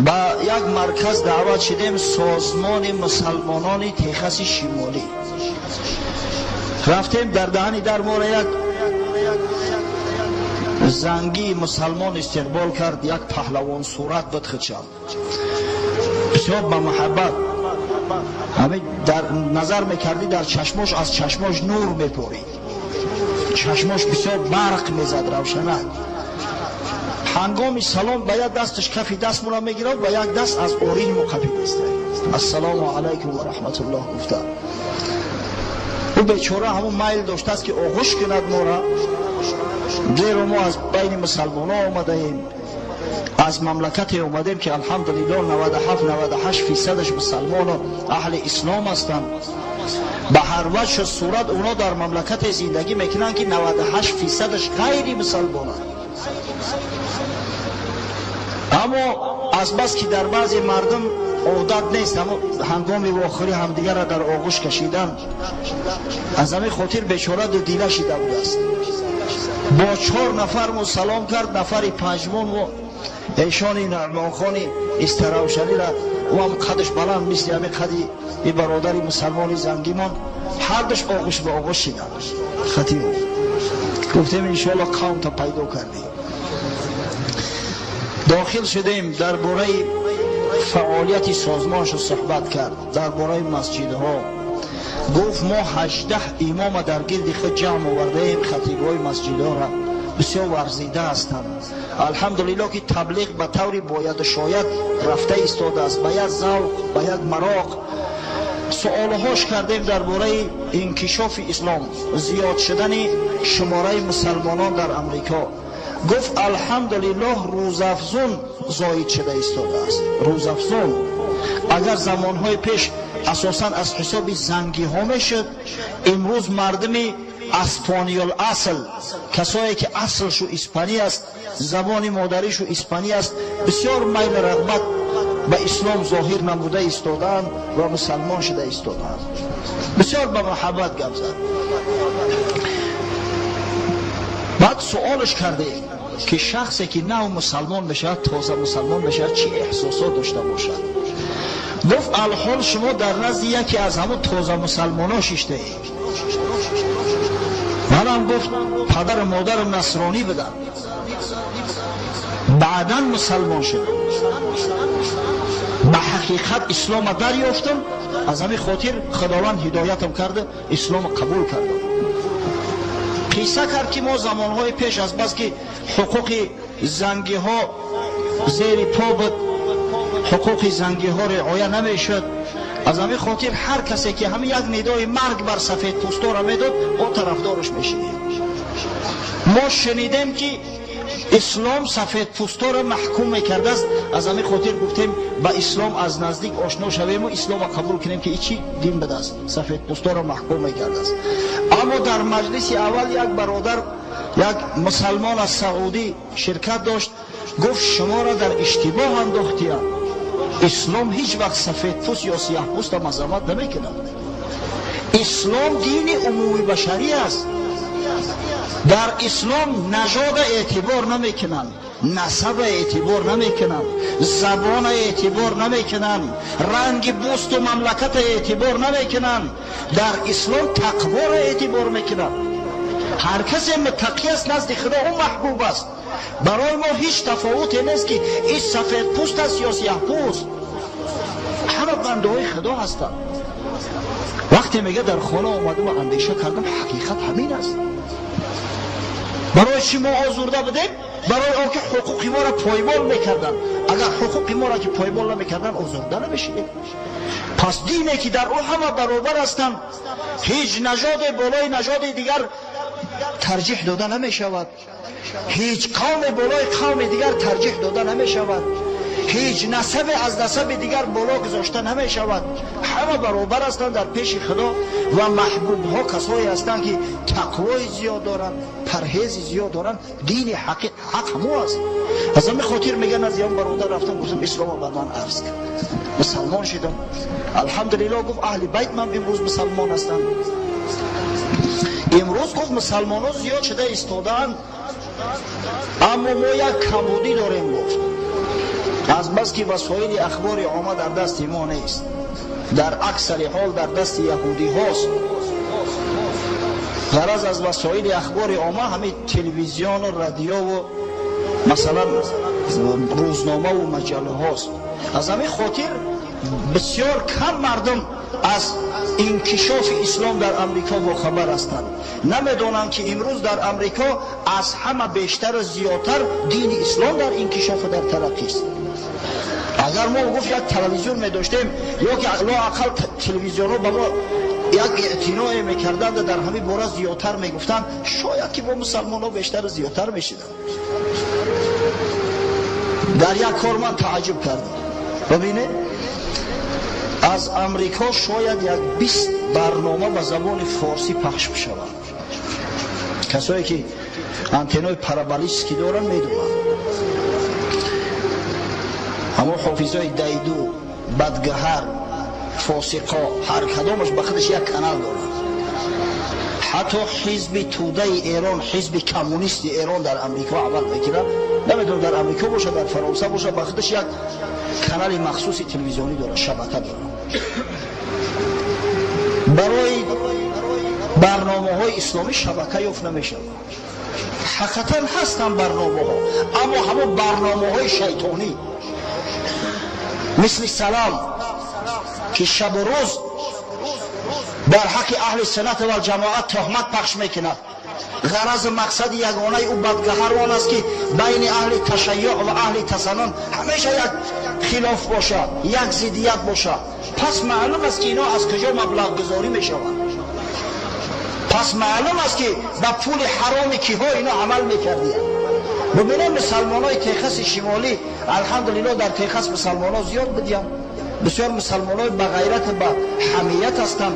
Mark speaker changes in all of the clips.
Speaker 1: Ба як марказ даъват шудем, созмони мусалмонони Техаси Шимолӣ. Рафтем, дар даҳани дар моро як зангии мусалмон истиқбол кард, як паҳлавон сурат буд, худшам бисёр ба муҳаббат. Ҳамин дар назар мекардӣ, дар чашмош, аз чашмош нур мепорид, чашмош бисёр барқ мезад, равшанак. Ҳангоми салом ба як дасташ кафи дастмонро мегирад, ба як даст аз орини мо қапидаст. Ассалому алайкум ва раҳматуллоҳ гуфта. Ӯ бечора ҳамон майл доштааст, ки оғӯш кунад моро, зеро мо аз байни мусалмонҳо омадаем, аз мамлакате омадем, ки алҳамдулиллоҳ 97-98 фисадаш мусалмону аҳли ислом ҳастанд. Ба ҳар ваҷҳу сурат онҳо дар мамлакате зиндагӣ мекунанд, ки 98 фисадаш ғайри мусалмонанд. Аммо азбаски дар баъзе мардум одат нест ҳангоми вохӯрӣ ҳамдигарро дар оғӯш кашидан, аз ҳамин хотир бечора дудила шида будааст. Бо 4 нафар мо салом кард, нафари панҷмон мо эшони Нормонхони Истаравшанира, ӯ ҳам қадаш баланд, мисли ҳамин қади и бародари мусалмони зангимон, ҳардуш оғӯш ба оғӯш шиданд. Хатиб гуфтем, иншоалло қавмта пайдо кардем. Дохил шудем, дар бораи фаъолияти созмоншо суҳбат кард, дар бораи масҷидҳо. Гуфт, мо 18 имома дар гирди худ ҷамъ овардаем, хатибҳои масҷидҳоро, бисёр варзида ҳастанд. Алҳамдулиллоҳ, ки таблиғ ба таври бояду шояд рафта истодааст, ба як завқ, ба як мароқ. Суолҳош кардем дар бораи инкишофи ислом, зиёд шудани шумораи мусалмонон дар Амрико. Гуфт, алҳамдулиллоҳ, рӯзафзун зоид шуда истодааст, рӯзафзун. Агар замонҳои пеш асосан аз ҳисоби зангиҳо мешуд, имрӯз мардуми аспаниёл асл, касое ки аслшу испанӣ аст, забони модаришу испанӣ аст, бисёр майл рағбат ба ислом зоҳир намуда истодаанд ва мусалмон шуда истодаанд. Бисёр ба муҳаббат гап зад. Баъд суолш кардем, ки шахсе ки нав мусалмон мешавад, тоза мусалмон мешавад, чӣ эҳсосот дошта бошад? Гуфт, алҳол шумо дар назди яке аз ҳамон тоза мусалмонҳо шиштаед. Манам, гуфт, падару модарам насронӣ буданд, баъдан мусалмон шудам, ба ҳақиқат ислома дарёфтам, аз ҳамин хотир Худованд ҳидоятам карда, ислома қабул кардам. Қисса кард, ки мо замонҳои пеш, аз бас ки ҳуқуқи зангиҳо зери по буд, ҳуқуқи зангиҳо риоя намешуд, аз ҳамин хотир ҳар касе ки ҳамин як нидои марг бар сафедпӯстора медод, мо тарафдораш мешидем. Мо шунидем, ки ислом сафедпӯстора маҳкум мекардааст, аз ҳамин хотир гуфтем, ба ислом аз наздик ошно шавему ислома қабул кунем, ки чӣ дин будааст, сафедпӯстора маҳкум мекардааст. Аммо дар маҷлиси аввал як бародар, як мусалмон аз Саудӣ ширкат дошт, гуфт, шуморо дар иштибоҳ андохтиям, ислом ҳеҷ вақт сафедпӯст ё сияҳпӯста мазаммат намекунад, ислом дини умумии башарӣ аст, дар ислом нажода эътибор намекунанд, насаба эътибор намекунанд, забона эътибор намекунанд, ранги пӯсту мамлаката эътибор намекунанд, дар ислом тақворо эътибор мекунанд. Ҳар касе муттақӣ аст, назди Худо ӯ маҳбуб аст. Барои мо ҳеҷ тафовуте нест, ки ин сафедпӯст аст ё сияҳпӯст, ҳама бандаҳои Худо ҳастанд. Вақте, мега, дар хона омадам, андеша кардам, ҳақиқат ҳамин аст. Барои чӣ мо озурда будем? Барои он ки ҳуқуқи моро поймол мекарданд. Агар ҳуқуқи моро ки поймол намекарданд, озурда намешидем. Пас дине ки дар ӯ ҳама баробар ҳастанд, ҳеҷ нажоде болои нажоди дигар тарҷиҳ дода намешавад, ҳеҷ қавме болои қавми дигар тарҷиҳ дода намешавад, ҳеҷ насабе аз насаби дигар боло гузошта намешавад, ҳама баробар ҳастанд дар пеши Худо ва маҳбубҳо касое ҳастанд, ки тақвои зиёд доранд, парҳези зиёд доранд. Дини ҳақ ҳамо аст. Аз ҳамин хотир, мегӯян, аз як бародар рафтам, гуфтам, ислома ба ман арз кард, мусалмон шудам, алҳамдулиллоҳ. Гуфт, аҳли байт ман имрӯз мусалмон ҳастанд. Имрӯз, гуфт, мусалмонҳо зиёд шуда истодаанд, аммо мо як камбудӣ дорем, гуфт. Аз бас ки васоили ахбори омма дар дасти мо нест, дар аксари ҳол дар дасти яҳудиҳост. Ғараз аз васоили ахбори омма ҳамин телевизиону радиову масалан рӯзномаву маҷаллаҳост. Аз ҳамин хотир бисёр кам мардум аз инкишофи ислом дар Амрико бохабар ҳастанд. Намедонанд, ки имрӯз дар Амрико аз ҳама бештару зиёдтар дини ислом дар инкишофу дар тараққист. Агар мо гуфт як телевизион медоштем ё ки лоақал телевизионҳо ба мо як эътиное мекарданд, дар ҳамин бора зиёдтар мегуфтанд, шояд ки бо мусалмонҳо бештару зиёдтар мешиданд. Дар як кор ман тааҷҷуб кардам. Бибинед, аз Амрико шояд як 20 барнома ба забони форсӣ пахш бишавад. Касое ки антеннои параболический доранд, медонанд. Ҳамон ҳофизои дайду бадгаҳар, фосиқо, ҳар кадомаш ба худаш як канал дорад. Ҳатто Ҳизби Тӯдаи Эрон, Ҳизби Коммунисти Эрон дар Амрико амал мекунад. Намедонам, дар Амрико бошад, дар Фаронса бошад, ба худаш як канали махсуси телевизионӣ дорад, шабака дорад. Барои барномаҳои исломӣ шабака ёфт намешавад. Ҳақиқатан ҳастанд барномаҳо, аммо ҳамон барномаҳои шайтонӣ, мисли Салам, ки шабу рӯз дар ҳаққи аҳли суннат вал ҷамоат тӯҳмат пахш мекунад. Ғаразу мақсади ягонаи ӯ бадгаҳар он аст, ки байни аҳли ташайюъ ва аҳли тасаннун ҳамеша як хилоф бошад, як зиддият бошад. Пас маълум аст, ки ино аз куҷо маблағгузорӣ мешаванд. Пас маълум аст, ки ба пули ҳароми киҳо ино амал мекардиянд. Бубинем, мусалмонои Техаси Шимолӣ, алҳамдулилло, дар Техас мусалмонҳо зиёд будиянд, бисёр мусалмонои ба ғайрату ба ҳамият ҳастанд.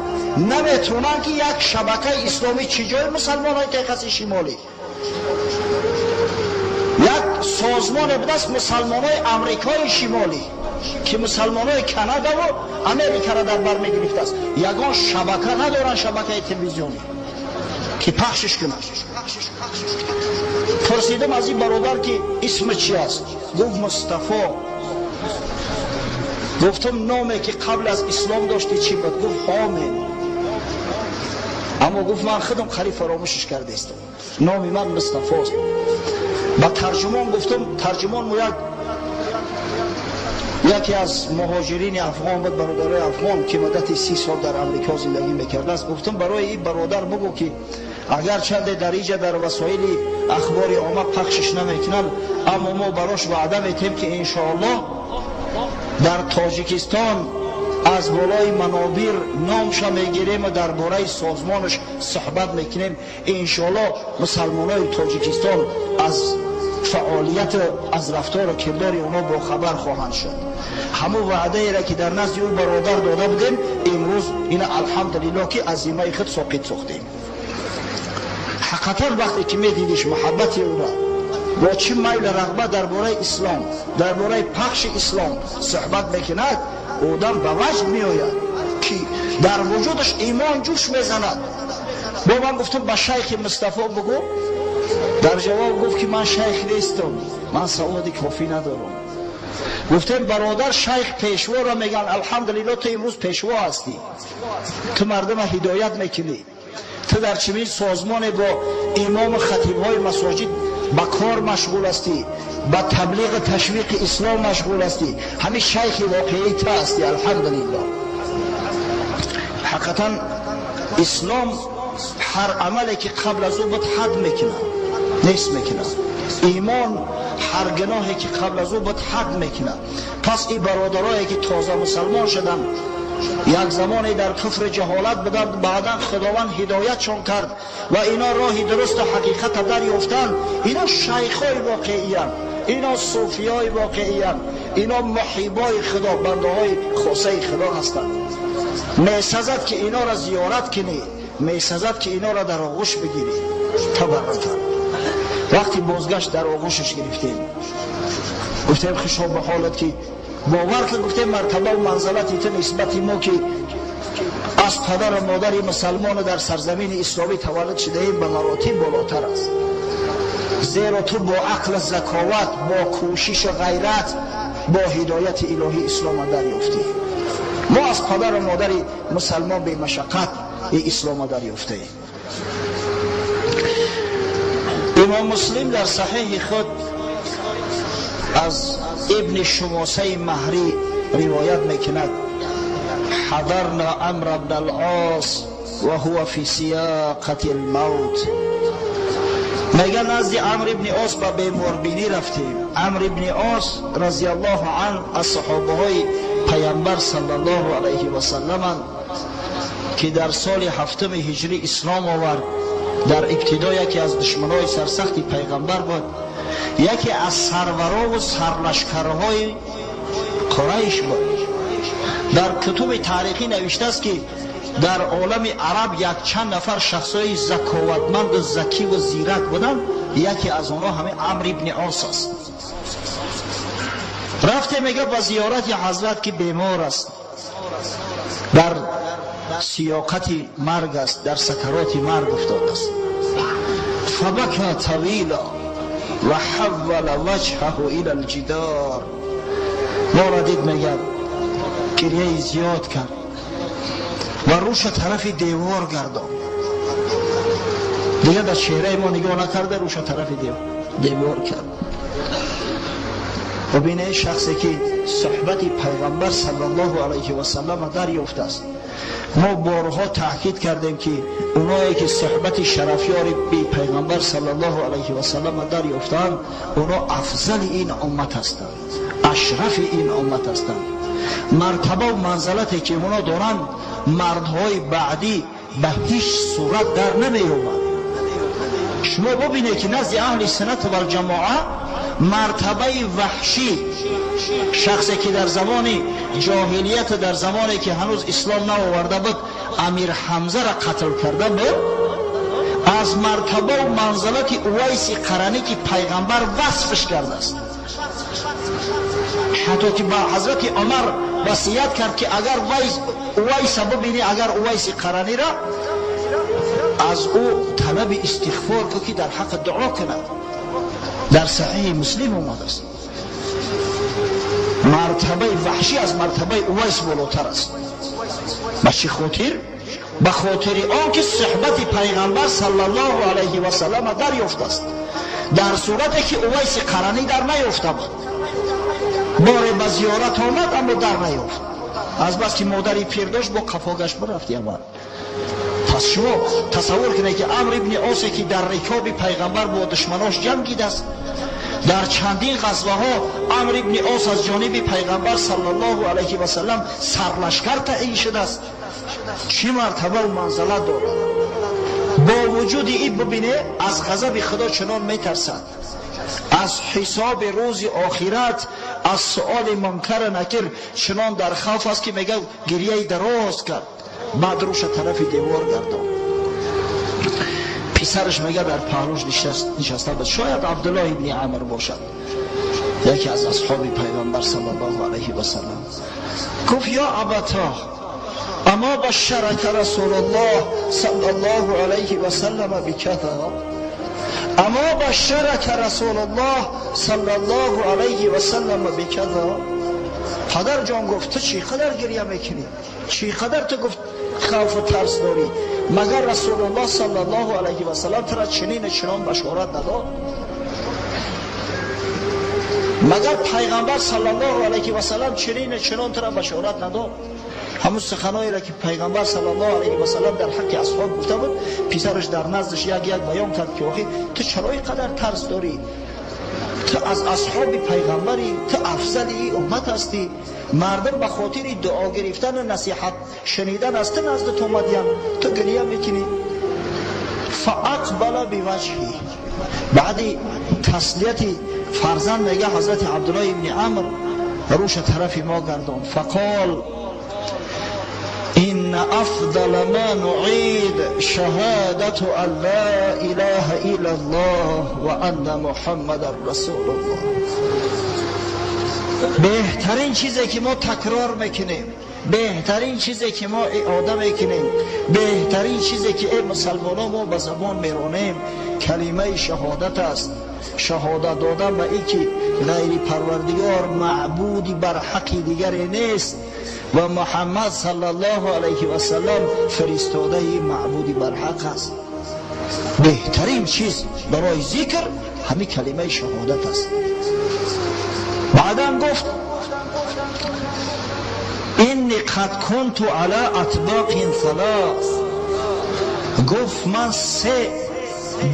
Speaker 1: Наметавонанд, ки як шабакаи исломӣ, чӣ ҷои мусалмонои Техаси Шимолӣ, як созмоне будааст, мусалмонои Амрикои Шимолӣ, ки мусалмонои Канадаву Америкаро дар бар мегирифтааст, ягон шабака надоранд, шабакаи телевизионӣ, ки пахшиш кунад. Пурсидам аз ин бародар, ки исми чи аст. Гуфт: «Мустафо». Гуфтам: «Номе ки қабл аз ислом доштӣ, чӣ буд?» Гуфт: «Ҳомед». Аммо гуфт: «Ман худам қариб фаромӯшиш кардаистам, номи ман Мустафост». Ба тарҷумон гуфтам, тарҷумон мо як яке аз муҳоҷирини афғон буд, бародарои афғон, ки муддати 30 сол дар Амрико зиндагӣ мекардааст. Гуфтам: «Барои ин бародар бугӯ, ки агарчанде дар иҷа дар васоили ахбори омма пахшиш намекунанд, аммо мо барош ваъда метиҳем, ки иншоаллоҳ дар Тоҷикистон аз болои манобир номша мегирем ва дар бораи созмонаш суҳбат мекунем. Иншоаллоҳ мусалмонои Тоҷикистон аз фаъолияту аз рафтору кирдори онҳо бохабар хоҳанд шуд». Ҳамон ваъдаеро, ки дар назди ӯ бародар дода будем, имрӯз ина, алҳамдулиллоҳ, ки аз зиммаи худ соқит сохтем. Ҳақиқатан, вақте ки медидиш муҳаббати ӯро, бо чӣ майлу рағбат дар бораи ислом, дар бораи пахши ислом суҳбат мекунад, одам ба ваҷд меояд, ки дар вуҷудаш имон ҷӯш мезанад. Бо ман гуфтам: «Ба шайхи Мустафо бугӯ». Дар ҷавоб гуфт, ки «Ман шайх нестам, ман саводи кофӣ надорам». Гуфтем: «Бародар, шайх пешворо мегӯянд. Алҳамдулилло, ту имрӯз пешво ҳастӣ, ту мардума ҳидоят мекунӣ, ту дар чунин созмоне бо имому хатибҳои масоҷид ба кор машғул ҳастӣ, ба таблиғу ташвиқи ислом машғул ҳастӣ. Ҳамин шайхи воқеии ту ҳастӣ, алҳамдулилло». Ҳақиқатан, ислом ҳар амале, ки қабл аз ӯ буд, ҳад мекунад, нест мекунад. Имон ҳар гуноҳе, ки қабл аз ӯ буд, ҳад мекунад. Пас ин бародарое, ки тоза мусалмон шуданд, як замоне дар куфри ҷаҳолат буданд, баъдан Худованд ҳидоятшон кард ва ино роҳи дурусту ҳақиқата дарёфтанд, ино шайхҳои воқеиянд, ино суфиёи воқеиянд, ино муҳибои Худо, бандаҳои хосаи Худо ҳастанд. Месазад, ки инора зиёрат кунӣ, месазад, ки инора дар оғӯш бигирӣ. Табаррукан, вақти бозгашт дар оғӯшаш гирифтем, гуфтем: «Хушо ба ҳолат, ки бовар кун, гуфтем, мартабаву манзалати ту нисбати мо, ки аз падару модари мусалмону дар сарзамини исломӣ таваллуд шудаем, ба маротиб болотар аст, зеро ту бо ақлу заковат, бо кӯшишу ғайрат бо ҳидояти илоҳӣ ислома дарёфтӣ. Мо аз падару модари мусалмон бемашаққат ислома дарёфтаем. Имом Муслим дар саҳеҳи худ аз ибни Шумосаи Маҳрӣ ривоят мекунад: ҳадарна Амр ибн ал-Ос ва ҳува фи сияқати ал-мавт. Мега назди Амр ибни Ос ба беморбинӣ рафтем. Амр ибни Ос разияллоҳу анҳу аз саҳобаҳои паямбар саллаллоҳу алайҳи васалламанд, ки дар соли 7 ҳиҷрӣ ислом овард. Дар ибтидо яке аз душманои сарсахти пайғамбар буд, яке аз сарварову сарлашкарҳои Қурайш буд. Дар кутуби таърихӣ навиштааст, ки дар олами араб якчанд нафар шахсҳои заковатманду закиву зирак буданд, яке аз онҳо ҳамин Амр ибни Ос аст. Рафте мега ба зиёрати ҳазрат, ки бемор аст, дар сиёқати марг аст, дар сакароти марг уфтодааст. Фабака тавила ва ҳаввала ваҷҳаҳу ила алҷидор. Моро дид, мегӯяд, гирьяи зиёд кард ва рӯша тарафи девор гардонд. Дигар дар чеҳраи мо нигоҳ накарда, рӯша тарафи девор кард. Бубинед, шахсе ки суҳбати пайғамбар саллаллоҳу алайҳи васаллама дарёфтааст. Мо борҳо таъкид кардем, ки оное ки суҳбати шарафёри би пайғамбар саллаллоҳу алайҳи васаллама дарёфтаанд, оно афзали ин уммат ҳастанд, ашрафи ин уммат ҳастанд. Мартабаву манзалате ки оно доранд, мардҳои баъдӣ ба ҳеҷ сурат дар намеёбанд. Шумо бубинед, ки назди аҳли суннат валҷамоа мартабаи ваҳшӣ, шахсе ки дар замони ҷоҳилият, дар замоне ки ҳанӯз ислом наоварда буд, Амир Ҳамзаро қатл карда буд, аз мартабаву манзалати Увайси Қаранӣ, ки пайғамбар васфш кардааст, ҳатто ки ба ҳазрати Умар васият кард, ки агар Увайса бубинӣ, агар Увайси Қараниро, аз ӯ талаби истиғфор кун, ки дар ҳаққи дуо кунад. Дар саҳеҳи Муслим омадааст, мартабаи ваҳшӣ аз мартабаи Увайс болотар аст. Ба чӣ хотир? Ба хотири он ки суҳбати пайғамбар саллаллоҳу алайҳи васаллама дарёфтааст, дар сурате ки Увайси Қаранӣ дар наёфта буд. Боре ба зиёрат омад, аммо дар наёфт, аз бас ки модари пир дошт, бо қафогашт бирафт Яман. Пас шумо тасаввур кунед, ки Амр ибни Осе, ки дар рикоби пайғамбар бо душманош ҷангидааст, дар чандин ғазваҳо Амр ибни Ос аз ҷониби пайғамбар саллаллоҳу алайҳи васаллам сарлашкар таъин шудааст, чӣ мартабаву манзалат дорад. Бо вуҷуди ин, бубине, аз ғазаби Худо чунон метарсад, аз ҳисоби рӯзи охират, аз суоли Мункара Накир чунон дар хавф аст, ки мега гирьяи дароз кард, баъд рӯша тарафи девор гардонд. Писараш, мега, дар паҳлӯш нишаста буд, шояд Абдуллоҳ ибни Амр бошад, яке аз асҳоби пайғамбар саллаллоҳу алайҳи васаллам. Гуфт: «Ё абато, ама башарака Расулуллоҳ саллаллоҳу алайҳи васаллама биказа? Ама башарака Расулуллоҳ саллаллоҳу алайҳи васаллама биказа?» Падарҷон, гуфт, ту чӣ қадар гирья мекунӣ, чӣ қадар ту, гуфт, хавфу тарс дорӣ? Магар Расулуллоҳ саллаллоҳу алайҳи васаллам тура чунину чунон башорат надод? Магар пайғамбар саллаллоҳу алайҳи васаллам чунину чунон тура башорат надод?» Ҳамун суханоеро, ки пайғамбар саллаллоҳу алайҳи васаллам дар ҳаққи асҳоб гуфта буд, писараш дар наздаш як як баён кард, ки охи, ту чаро ин қадар тарс дорӣ? Ту аз асҳоби пайғамбарӣ, ту афзали ин уммат ҳастӣ. Мардум ба хотири дуо гирифтану насиҳат шунидан аз ту назди ту омадиянд, ту гирья мекунӣ. Фаақбала биваҷҳи. Баъди таслияти фарзанд, мега, ҳазрати Абдуллоҳ ибни Амр рӯша тарафи мо гардонд. Фақол: «إن أفضل ما نعيد شهادة أن لا إله إلا الله وأن محمد رسول الله». Беҳтарин чизе ки мо такрор мекунем, беҳтарин чизе ки мо иода мекунем, беҳтарин чизе ки, эй мусалмоно, мо ба забон меронем, калимаи шаҳодат аст. Шаҳодат додан ба ин ки ғайри Парвардигор маъбуди барҳақи дигаре нест ва Муҳаммад саллаллоҳу алайҳи васаллам фиристодаи маъбуди барҳақ аст. Беҳтарин чиз барои зикр ҳамин калимаи шаҳодат аст. Баъдан гуфт инни қад кунту ала атбоқин салос. Гуфт ман се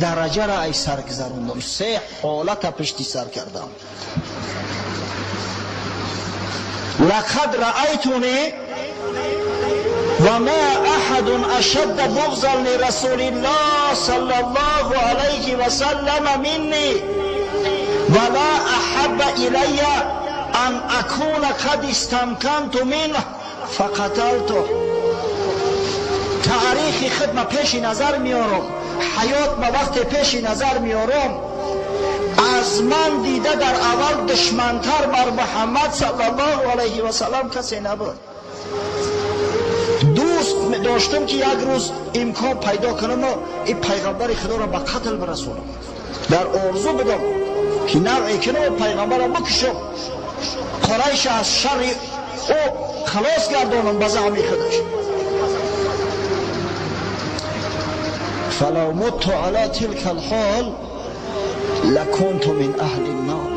Speaker 1: дараҷаро ай сар гузарондам, се ҳолата пишти сар кардам. لقد رأيتني وما أحد أشد بغضا لرسول الله صلى الله عليه وسلم مني ولا أحب إلي أن أكون قد استمكنت منه فقتلته. تاریخ خدمه پیش نظر میارم، حیات ما وقت پیش نظر میارم، از من دیده در اول دشمنتر بر محمد صلی الله علیه و سلم کسی نبود. دوست داشتم که یک روز امکان پیدا کنم و این پیغمبر خدا را به قتل برسونم. در آرزو بودم که نوعی کنم و پیغمبر را بکشم، قریش از شر او خلاص گردانم به زعم خودش. فلو مت علی تلك الحال لکنت من اهل النار.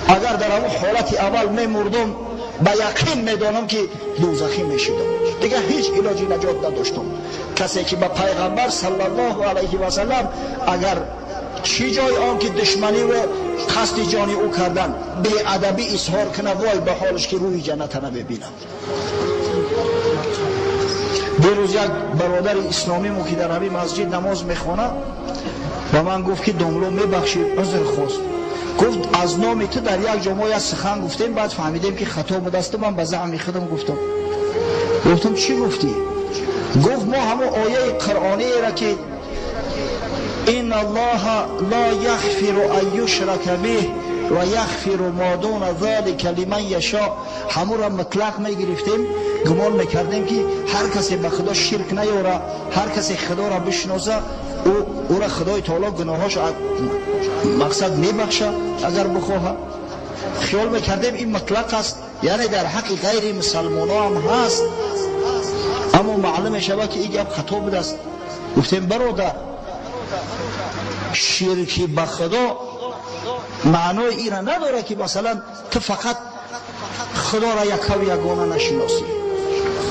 Speaker 1: اگر در اون حالت اول میمردم به یقین میدانم که دوزخی میشدم، دیگه هیچ علاجی نجات نداشتم. کسی که به پیغمبر صلی الله علیه و سلم اگر چی جای آن که دشمنی و قصد جانی او کردن بی ادبی اظهار کنه، وای به حالش که روی جنت نبینم. دیروز یک برادر اسلامی که در همین مسجد نماز میخونه و من گفت که داملا میبخشید، عذر خواست. گفت از نام تو در یک جا ما یک سخن گفتیم، بعد فهمیدیم که خطا بود است. من به زعم خودم گفتم. گفتم چی گفتی؟ گفت ما همون آیه قرآنی را که ان الله لا یغفر ان یشرک به و یغفر ما دون ذلک لمن یشاء، همون را مطلق میگرفتیم، گمان میکردیم که هر کسی به خدا شرک نیاره، هر کسی خدا را بشناسه او را خدای تعالی گناهاش مقصد میبخشه اگر بخواهد. خیال میکردیم این مطلق است، یعنی در حق غیر مسلمان هم هست، اما معلوم شود که این گپ خطا بوده است. گفتیم برادر، شرکی به خدا معنای این را نداره که مثلا تو فقط خدا را یک و یگانه نشناسی.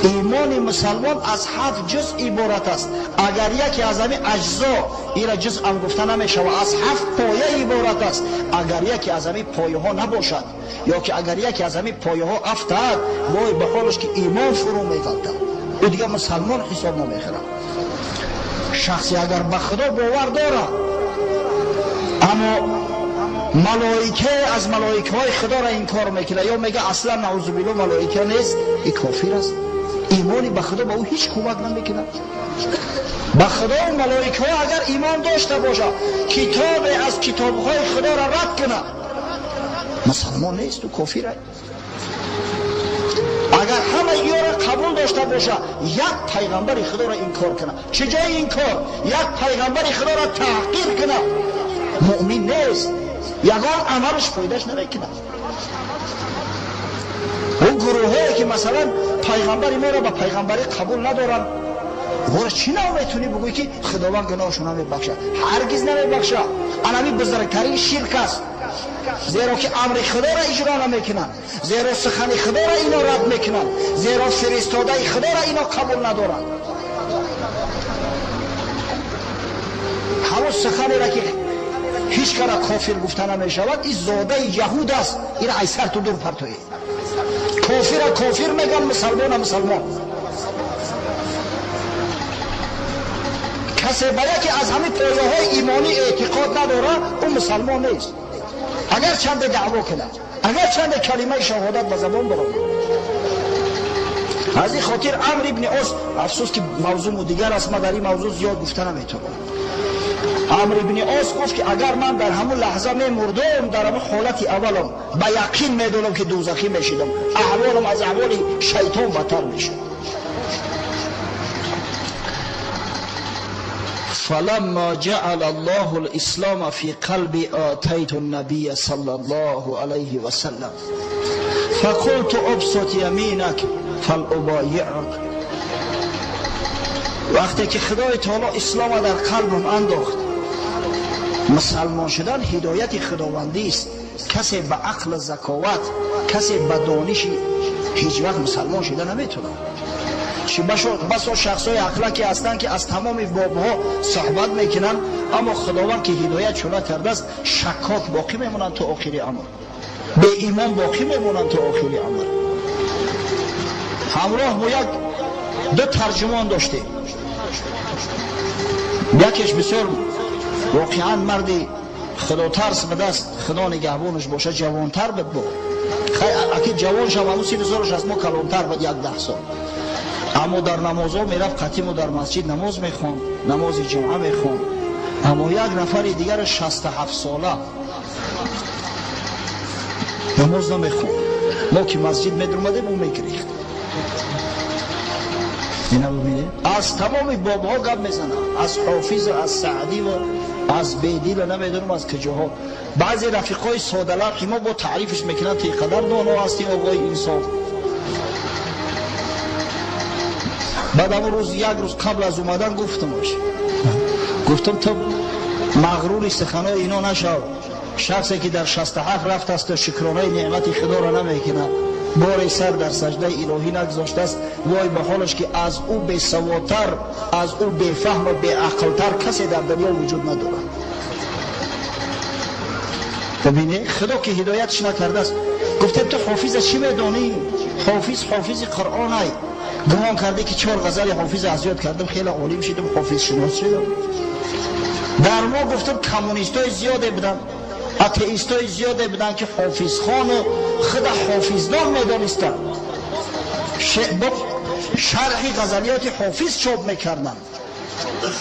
Speaker 1: ایمان مسلمان از 7 جزء عبارت است. اگر یکی از همین اجزا، این را جزء هم گفته نمیشه، از 7 پایه عبارت است. اگر یکی از همین پایه ها نباشد یا که اگر یکی از همین پایه ها افتاد، وای به حالش که ایمان فرو میغلطد، او دیگه مسلمان حساب نمیخورد. شخصی اگر به خدا باور داره اما ملائکه از ملائکه های خدا را انکار میکنه یا میگه اصلا نعوذ بالله ملائکه نیست، این کافر است. ایمانی به خدا به او هیچ کمک نمیکنه. به خدا و ملائکه ها اگر ایمان داشته باشه، کتاب از کتاب های خدا را رد کنه، مسلمان نیست و کافر است. اگر همه اینا را قبول داشته باشه، یک پیغمبر خدا را انکار کنه، چه جای انکار، یک پیغمبر خدا را تحقیر کنه، مؤمن نیست، یگان عملش فایدهش نمیکنه. اون گروه که مثلا پیغمبر ما را به پیغمبری قبول ندارن، اون چی نمیتونی بگویی که خداوند گناهشون نمیبخشه؟ هرگز نمیبخشه. انمی بزرگترین شرک است، زیرا که امر خدا را اجرا نمیکنن، زیرا سخن خدا را اینا رد میکنن، زیرا فرستاده خدا را اینا قبول ندارن. همون سخنی را که هیچ کار کافر گفته نمیشود، این زاده یهود است، این ای سر تو دور پرتوی. کافر کافر میگن، مسلمان مسلمان. کسی به یکی از همین پایه های ایمانی اعتقاد نداره، او مسلمان نیست، اگر چند دعوا کنه، اگر چند کلمه شهادت به زبان برآورد. از این خاطر عمرو ابن عاص، افسوس که موضوع دیگر است، من در این موضوع زیاد گفته نمیتونم. عمرو ابن عاص گفت که اگر من در همون لحظه میمردم، در همون حالت اولم به یقین میدونم که دوزخی میشدم، احوالم از احوال شیطان بدتر میشد. فلما جعل الله الإسلام في قلبي آتيت النبي صلى الله عليه وسلم فقلت ابسط يمينك فلأبايعك. وقتی که خدای تعالی اسلام در قلبم انداخت، مسلمان شدن هدایت خداوندی است. کسی به عقل ذکاوت، کسی به دانش هیچ وقت مسلمان شده نمیتونه. بسا شخصای اخلاقی هستند که از تمام بابها صحبت میکنن، اما خداوند که هدایت شده کرده است شکاک باقی میمونند تا آخر عمر، به ایمان باقی میمونند تا آخر عمر. همراه با یک دو ترجمان داشتیم، یکیش بسیار واقعا مردی خداترس به دست خدا نگهبانش باشه، جوانتر بود با اکید جوان شم همون 30 سالش از ما کلانتر بود، 10 سال. اما در نمازها میرفت قطیم و در مسجد نماز میخوند، نماز جمعه میخوند. اما یک نفر دیگر 67 ساله نماز نمیخوند. ما که مسجد میدرومدیم او میگریخت. اینا ببینید از تمام بابها گپ میزنه، از حافظ و از سعدی و از بیدیل و نمیدونم از کجاها. بعضی رفیقای ساده ما با تعریفش میکنن که قدر دانا هستی آقای انصاف. بعد اون روز یک روز قبل از اومدن گفتمش، گفتم تو مغرور سخنای اینا نشو، شخصی که در 67 رفت است و شکرانه نعمت خدا را نمیکنه، بار سر در سجده الهی نگذاشته است، وای به حالش که از او بی سوادتر، از او بی فهم و بی عقلتر کسی در دنیا وجود ندارد. ببینی خدا که هدایتش نکرده است. گفتم تو حافظ چی میدانی؟ حافظ حافظ قرآن ای. گمان کرده که 4 غزل حافظ از یاد کردم خیلی عالم شدم، حافظ شناس شدم. در ما گفتم کمونیستای زیاده بودن، اتئیستای زیاده بودن که حافظ خان و خود حافظدان میدانستن، شرح غزلیات حافظ چاپ میکردن،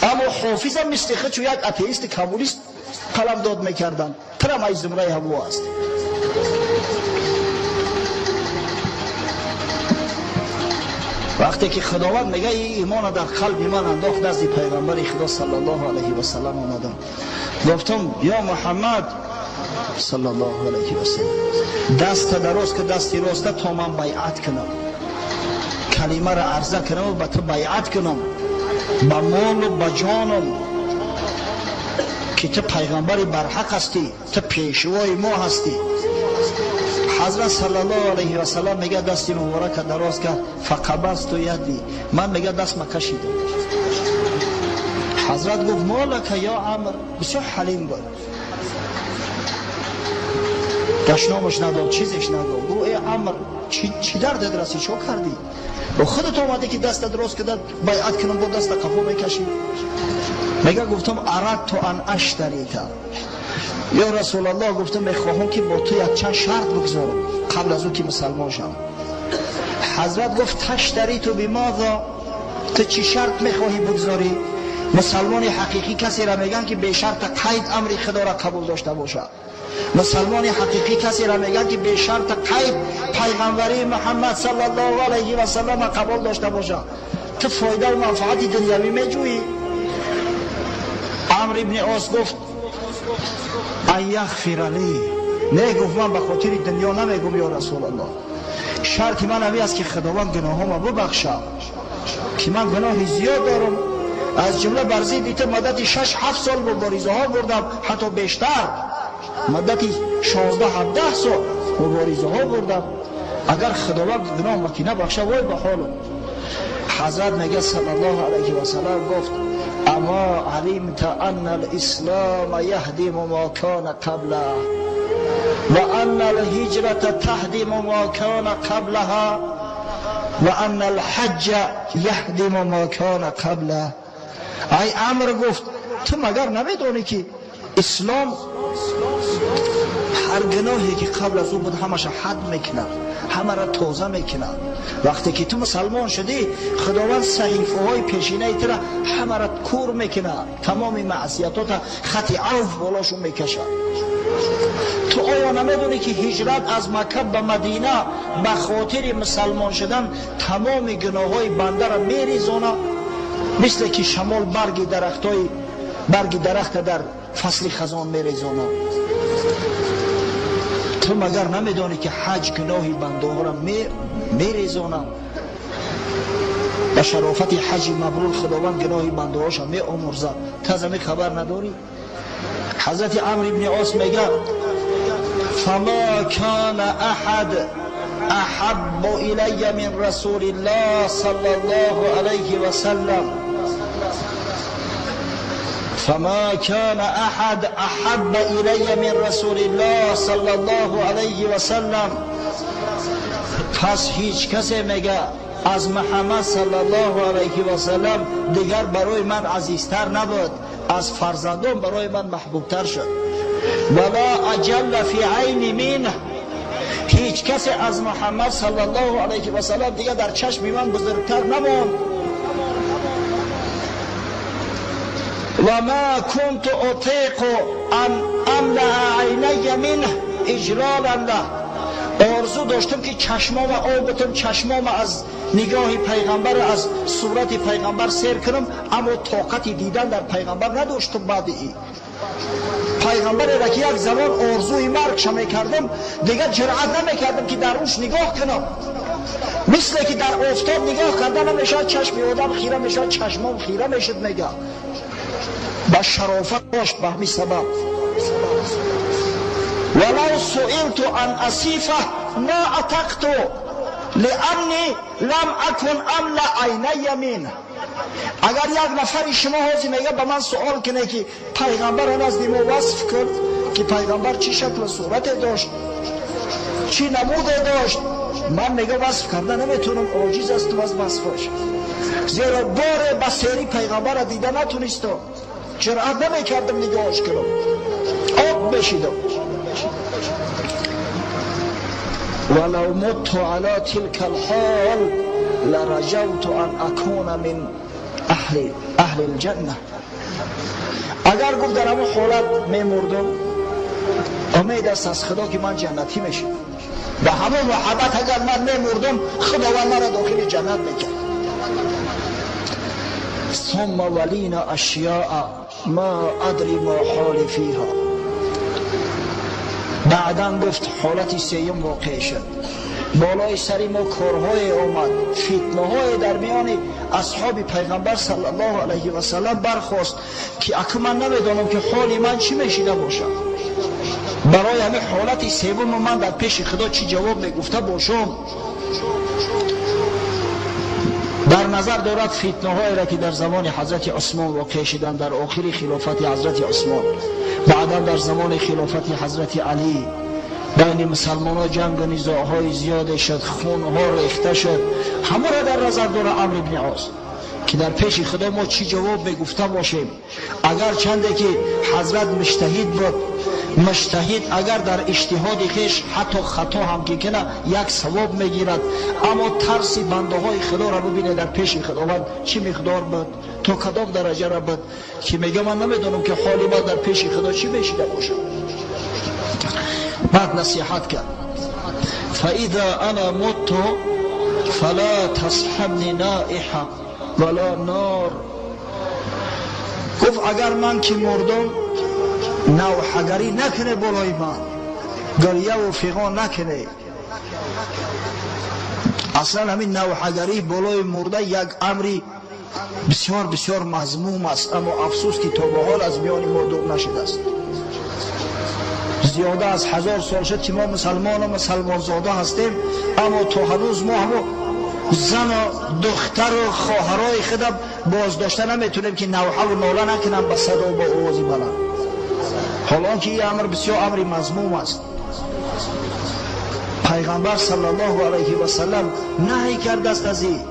Speaker 1: اما حافظ هم مثل خود چون یک اتئیست کمونیست قلم داد میکردن. ترم ای زمره همو است. وقتی که خداوند میگه این ایمان در قلب من انداخت، نزد پیغمبر خدا صلی الله علیه و سلم آمدم، گفتم یا محمد صلی الله علیه و سلم، دست دراز که دستی راسته تا من بیعت کنم، کلمه را عرضه کنم و به تو بیعت کنم، به مال و به جانم، که تو پیغمبر برحق هستی، تو پیشوای ما هستی. حضرت صلی الله علیه و سلم میگه دستی مبارک دراز کرد، فقبضت یدی، من میگه دست ما کشیدم. حضرت گفت مالک یا عمر، بسیار حلیم بود، دشنامش نداد، چیزش نداد. گفت ای عمر چی دردت رسی، چه کردی؟ و خودت آمده که دست دراز کرد بیعت کنم، با دست قفا میکشی. میگه گفتم اردت ان اشتریت یا رسول الله، گفتم میخواهم که با تو یک چند شرط بگذارم قبل از او که مسلمان شم. حضرت گفت تشتری تو بماذا، تو چی شرط میخواهی بگذاری؟ مسلمان حقیقی کسی را میگن که به شرط قید امر خدا را قبول داشته باشد. مسلمان حقیقی کسی را میگن که به شرط قید پیغمبری محمد صلی الله علیه و سلم قبول داشته باشد. تو فایده و منفعت دنیوی میجویی؟ عمرو ابن عاص گفت ان یغفر لی، نه گفت من به خاطر دنیا نمیگم یا رسول الله، شرط من همی است که خداوند گناهامو ببخشد که من گناه زیاد دارم، از جمله بر ضد تو مدت 6-7 سال مبارزه ها بردم، حتی بیشتر، مدت 16-17 سال مبارزه ها بردم، اگر خداوند گناه مکی نبخشه وای به حالم. حضرت میگه صلی الله علیه و سلم گفت اما علمت ان الاسلام یهدم ما کان قبله و ان الهجرة تهدم ما کان قبلها و ان الحج یهدم ما کان قبله. ای امر گفت تو مگر نمیدونی که اسلام هر گناهی که قبل از او بود همش حد میکنه، همه را تازه میکنه. وقتی که تو مسلمان شدی خداوند صحیفه های پیشینه تو را همه را کور میکنه، تمام معصیتات خط عفو بالاشون میکشه. تو آیا نمیدونی که هجرت از مکه به مدینه به خاطر مسلمان شدن تمام گناه های بنده را میریزونه، مثل که شمال برگ درختای Барги дарахта дар фасли хазон мерезонад. Ту магар намедонӣ ки ҳаҷ гуноҳи бандаҳоро мерезонад? Ба шарофати ҳаҷи мабрур Худованд гуноҳи бандаҳоша меомӯрзад. Ту аз ҳамин хабар надорӣ? Ҳазрати Амр ибни Ос мегӯяд: фама кана аҳад أحب إلي من رسول الله صلى الله عليه وسلم فما كان أحد أحب إلي من رسول الله صلى الله عليه وسلم. پس هیچ کسی میگه از محمد صلی الله علیه و سلم دیگر برای من عزیزتر نبود، از فرزندان برای من محبوبتر شد. ولا اجل فی عین منه، هیچ کسی از محمد صلی الله علیه و سلم دیگر در چشم من بزرگتر نماند. و ما كنت اطیق ان املأ عینی منه اجلالا له. آرزو داشتم که چشمام آب بتم، چشمام از نگاه پیغمبر، از صورت پیغمبر سیر کنم، اما طاقت دیدن در پیغمبر نداشتم. بعد ای پیغمبر را که یک زمان آرزوی مرگش میکردم، دیگر جرأت نمیکردم که در اوش نگاه کنم. مثل که در آفتاب نگاه کردن نمیشد، چشم آدم خیره میشد، چشمام خیره میشد. میگه با شرافت داشت به همین سبب. ولو سئلت عن اصیفه ما عتقت لانی لم اکن املا عینی منه. اگر یک نفر شما حاضر میگه به من سوال کنه که پیغمبر نزد ما وصف کرد که پیغمبر چی شکل و صورت داشت، چی نمود داشت، من میگه وصف کرده نمیتونم، عاجز هستم از وصفش، زیرا بار به سری پیغمبر را دیده نتونستم، جرأت نمیکردم نگاهش کنم، آب بشیدم. ولو مت على تلك الحال لرجوت ان اكون من اهل الجنه. اگر گفت در همون حالت میمردم، امید است از خدا که من جنتی میشم. به همون محبت اگر من میمردم، خداوند مرا داخل جنت میکرد. ثم ولینا اشیاء ما ادری ما حال فیها. بعدا گفت حالت سیوم واقع شد، بالای سری ما کارهای آمد، فتنه های در میان اصحاب پیغمبر صلی الله علیه و سلم برخاست که اکنون من نمیدانم که حال من چی میشیده باشد. برای همه حالت سوم من در پیش خدا چی جواب میگفته باشم؟ در نظر دارد فتنه هایی را که در زمان حضرت عثمان واقع شدند، در آخر خلافت حضرت عثمان، بعدا در زمان خلافت حضرت علی، بین مسلمان ها جنگ و نزاع زیاد شد، خون ها ریخته شد. همه را در نظر داره عمرو بن عاص که در پیش خدا ما چی جواب میگفته باشیم. اگر چنده که حضرت مجتهد بود، مجتهد اگر در اجتهاد خویش حتی خطا هم که کنه یک ثواب میگیرد، اما ترس بنده های خدا را ببینه در پیش خداوند چی مقدار بود، تا کدام درجه را بود که میگه من نمیدونم که حالی ما در پیش خدا چی میشیده باشم. بعد نصیحت کرد: فاذا انا مت فلا تصحبنی نائحه ولا نار. گفت اگر من که مردم، نوحگری نکنه بالای من، گریه و فغان نکنه. اصلا همین نوحگری بالای مرده یک امری بسیار بسیار مذموم است، اما افسوس که تا به حال از میان ما دور نشده است. زیاده از 1000 سال شد که ما مسلمان و مسلمان زاده هستیم، اما تا هنوز ما همو زن و دختر و خواهرای خودم بازداشته نمیتونیم که نوحه و ناله نکنم به صدا و با آواز بلند، حالا که این امر بسیار امر مذموم است. پیغمبر صلی الله علیه و سلم نهی کرده است از این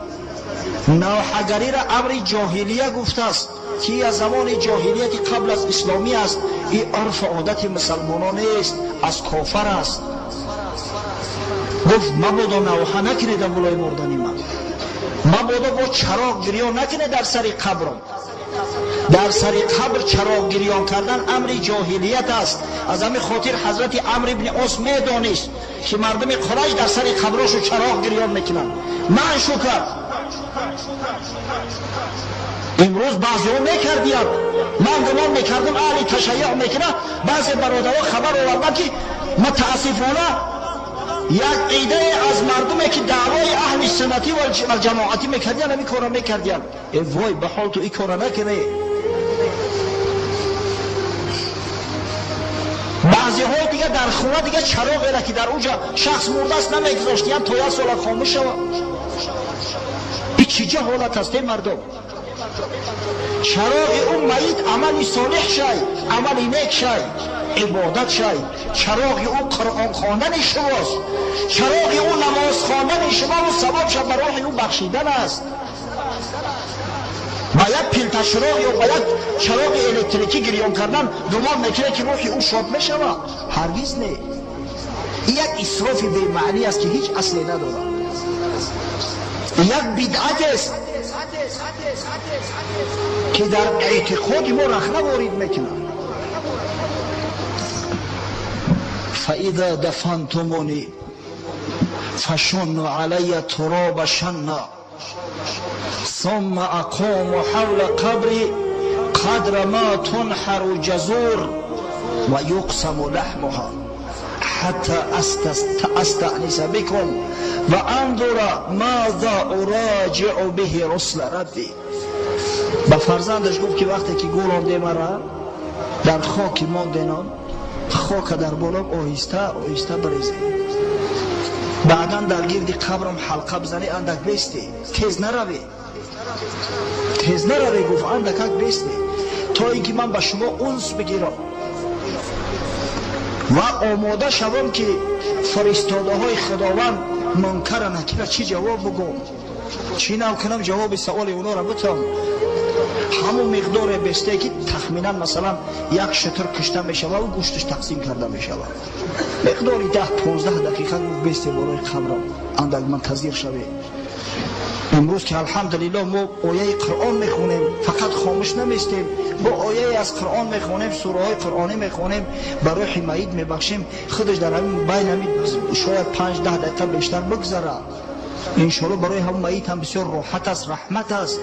Speaker 1: نوحه‌گری را امر جاهلیه گفته است که از زمان جاهلیت قبل از اسلامی است. این عرف عادت مسلمانان نیست، از کافر است. گفت مبادا نوحه نکنید در بالای مردنی من، مبادا با چراغ گریان نکنید در سر قبرم. در سر قبر چراغ گریان کردن امر جاهلیت است. از همین خاطر حضرت عمرو بن عاص میدانست که مردم قریش در سر قبراشو چراغ گریان میکنند. من شکر Имрӯз баъзеҳо мекардиянд. Ман гумон мекардам аҳли ташайюъ мекунад. Баъзе бародарҳо хабар оварданд, ки мутаассифона як идае аз мардуме ки даъвои аҳли суннатӣ ва ҷамоатӣ мекардиянд, ҳамин корро мекардиянд. Э вой, ба ҳол ту ин корро накунӣ. Баъзеҳои дига дар хона дига чароғеро ки дар онҷа шахс мурдааст намегузоштиянд то як сола хомӯш шавад. Ин чӣ ҷаҳолат аст, э мардум? Чароғи ӯ майит амали солеҳ шай, амали нек шай, ибодат шай. Чароғи ӯ Қуръон хондани шумост. Чароғи ӯ намоз хондани шумову савоб ша ба роҳи ӯ бахшидан аст. Ба як пилтачароғ ё ба як чароғи электрикӣ гирён кардан гумон мекунед, ки рӯҳи ӯ шод мешавад? Ҳаргиз не. Ин як исрофи бемаънӣ аст, ки ҳеҷ асле надорад. Як бидъат аст, ки дар эътиқоди мо рахна ворид мекунад. فإذا دفنتموني فشنوا علي تراب شنا ثم أقوم حول قبري قدر ما تنحر جزور ويقسم لحمها حتى أستأنس بكم وأنظر ماذا أراجع به رسل ربي. ба фарзандаш гуфт, ки вақте ки гӯронде мара дар хоки монденон, хока дар болом оҳиста оҳиста бирезед, баъдан дар гирди қабрам ҳалқа бизанӣ, андак бесте, тез нараве, тез нараве, гуфт, андакак бесте, то ин ки ман ба шумо унс бигирам ва омода шавам, ки фиристодаҳои Худованд мункара накира чӣ ҷавоб бугӯм, чӣ нав кунам ҷавоби саволи онора бутам. Ҳамон миқдоре бесте, ки тахминан масалан як шутур кушта мешавад ва гӯшташ тақсим карда мешавад. Миқдори 10-15 дақиқа, гуфт, бесте болои қабрам, андак мунтазир шавед. Имрӯз ки алҳамдулиллоҳ мо ояи Қуръон мехонем, фақат хомӯш наместем, бо ояе аз Қуръон мехонем, сураҳои қуръонӣ мехонем, ба рӯҳи маид мебахшем. Худаш дар ҳамин байн ҳамин шояд 5-10 дақиқа бештар бигзарад. Иншоалло барои ҳамон маид ҳам бисёр роҳат аст, раҳмат аст,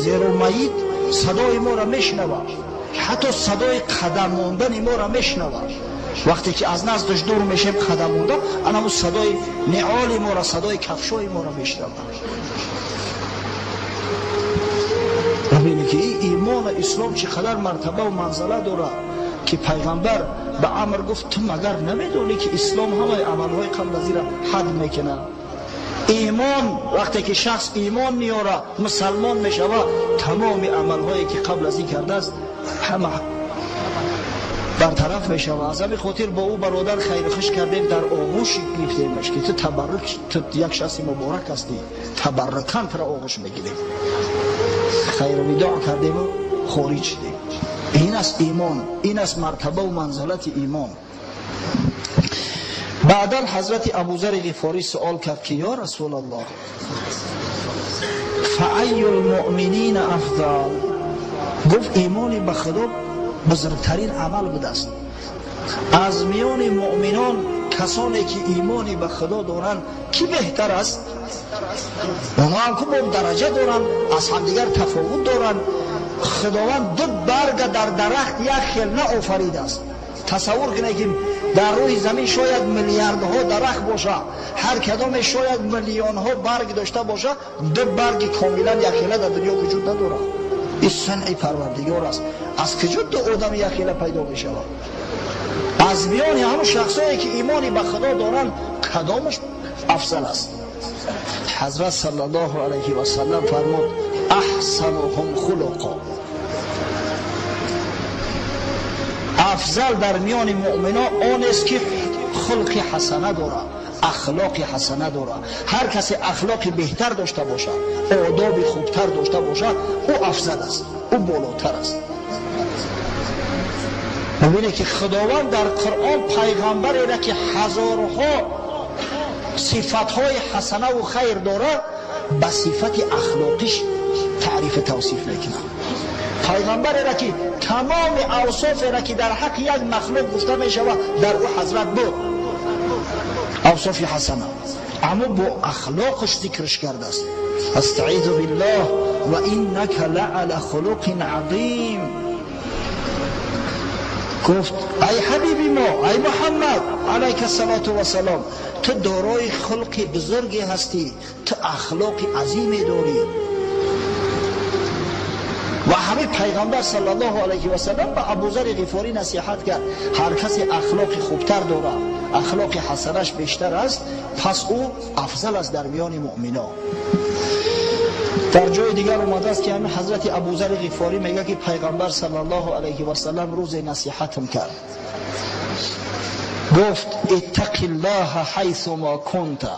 Speaker 1: зеро маид садои моро мешунавад, ҳатто садои қадам мондани моро мешунавад. Вақте ки аз наздаш дур мешем, қадам монда, анаму садои неоли моро, садои кафшои моро мешунавад. Бибинед, ки ин имону ислом чӣ қадар мартабаву манзала дорад, ки пайғамбар ба Амр гуфт: ту магар намедонӣ, ки ислом ҳамаи амалҳои қабл аз инро ҳад мекунад? Имон, вақте ки шахс имон меорад, мусалмон мешавад, тамоми амалҳое ки қабл аз ин кардааст, ҳама бартараф мешавад. Аз ҳамин хотир бо ӯ бародар хайрухуш кардем, дар оғӯш гирифтемаш, ки ту табаррук, ту як шахси муборак ҳастӣ, табаррукан туро оғӯш мегирем. Хайру видоъ кардему хориҷ шудем. Ин аст имон, ин аст мартабаву манзалати имон. Баъдан ҳазрати Абузари Ғифорӣ суол кард, ки ё Расулаллоҳ, фаайю лмуъминина афзал? Гуфт, имони ба Худо бузургтарин амал будааст. Аз миёни муъминон касоне ки имони ба Худо доранд, кӣ беҳтар аст? Онҳо ҳам ку бо дараҷа доранд, аз ҳамдигар тафовут доранд. Худованд ду барга дар дарахт як хел наофаридааст. Тасаввур кунед, ки дар рӯи замин шояд миллиардҳо дарахт бошад, ҳар кадоме шояд миллионҳо барг дошта бошад, ду барги комилан якхела дар дунё вуҷуд надорад. Ин сунъи Парвардигор аст. Аз куҷо ду одами якхела пайдо мешавад? Аз миёни ҳамон шахсое ки имони ба Худо доранд, кадомаш афзал аст? Ҳазрат саллаллоҳу алайҳи васаллам фармуд: аҳсануҳум хулуқо. Афзал дар миёни муъмино он аст, ки хулқи ҳасана дорад, ахлоқи ҳасана дорад. Ҳар касе ахлоқи беҳтар дошта бошад, одоби хубтар дошта бошад, ӯ афзал аст, ӯ болотар аст. Бибинед, ки Худованд дар Қуръон пайғамбареро, ки ҳазорҳо сифатҳои ҳасанаву хайр дорад, ба сифати ахлоқиш таърифу тавсиф мекунад. Пайғамбареро, ки тамоми авсоферо, ки дар ҳаққи як махлуқ гуфта мешавад, дар ӯ ҳазрат буд, авсофи ҳасана, Аммо бо ахлоқаш зикраш кардааст. Астаизу биллаҳ ва иннака лаала хулуқин азим. Гуфт ай ҳабиби мо, ай Муҳаммад алайка салату вассалом, ту дорои хулқи бузурге ҳастӣ, ту ахлоқи азиме дорӣ. Ва ҳамин пайғамбар саллаллоҳу алайҳи васаллам ба Абузари Ғифорӣ насиҳат кард: ҳар касе ахлоқи хубтар дорад, ахлоқи ҳасанаш бештар аст, пас ӯ афзал аст дар миёни муъминон. Дар ҷои дигар омадааст ки ҳамин ҳазрати Абузари Ғифорӣ мегӯяд ки пайғамбар саллаллоҳу алайҳи васаллам рӯзе насиҳатм кард, гуфт: иттақиллаҳа ҳайсу мо кунта,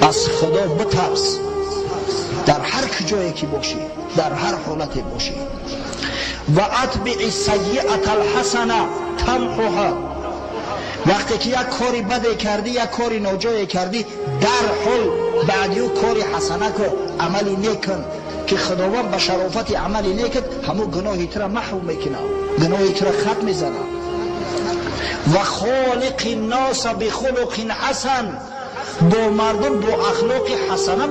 Speaker 1: аз Худо битарс дар ҳар куҷое ки бошӣ, дар ҳар ҳолате бошӣ. Ва атбии сайиата алҳасана тамҳуҳа, вақте ки як кори баде кардӣ, як кори ноҷое кардӣ, дар ҳол баъди ӯ кори ҳасана кун, амали нек кун, ки Худованд ба шарофати амали некат ҳамун гуноҳи тура маҳв мекунад, гуноҳи тура хат мезанад. Ва холиқи нноса бихулуқин ҳасан, бо мардум бо ахлоқи ҳасана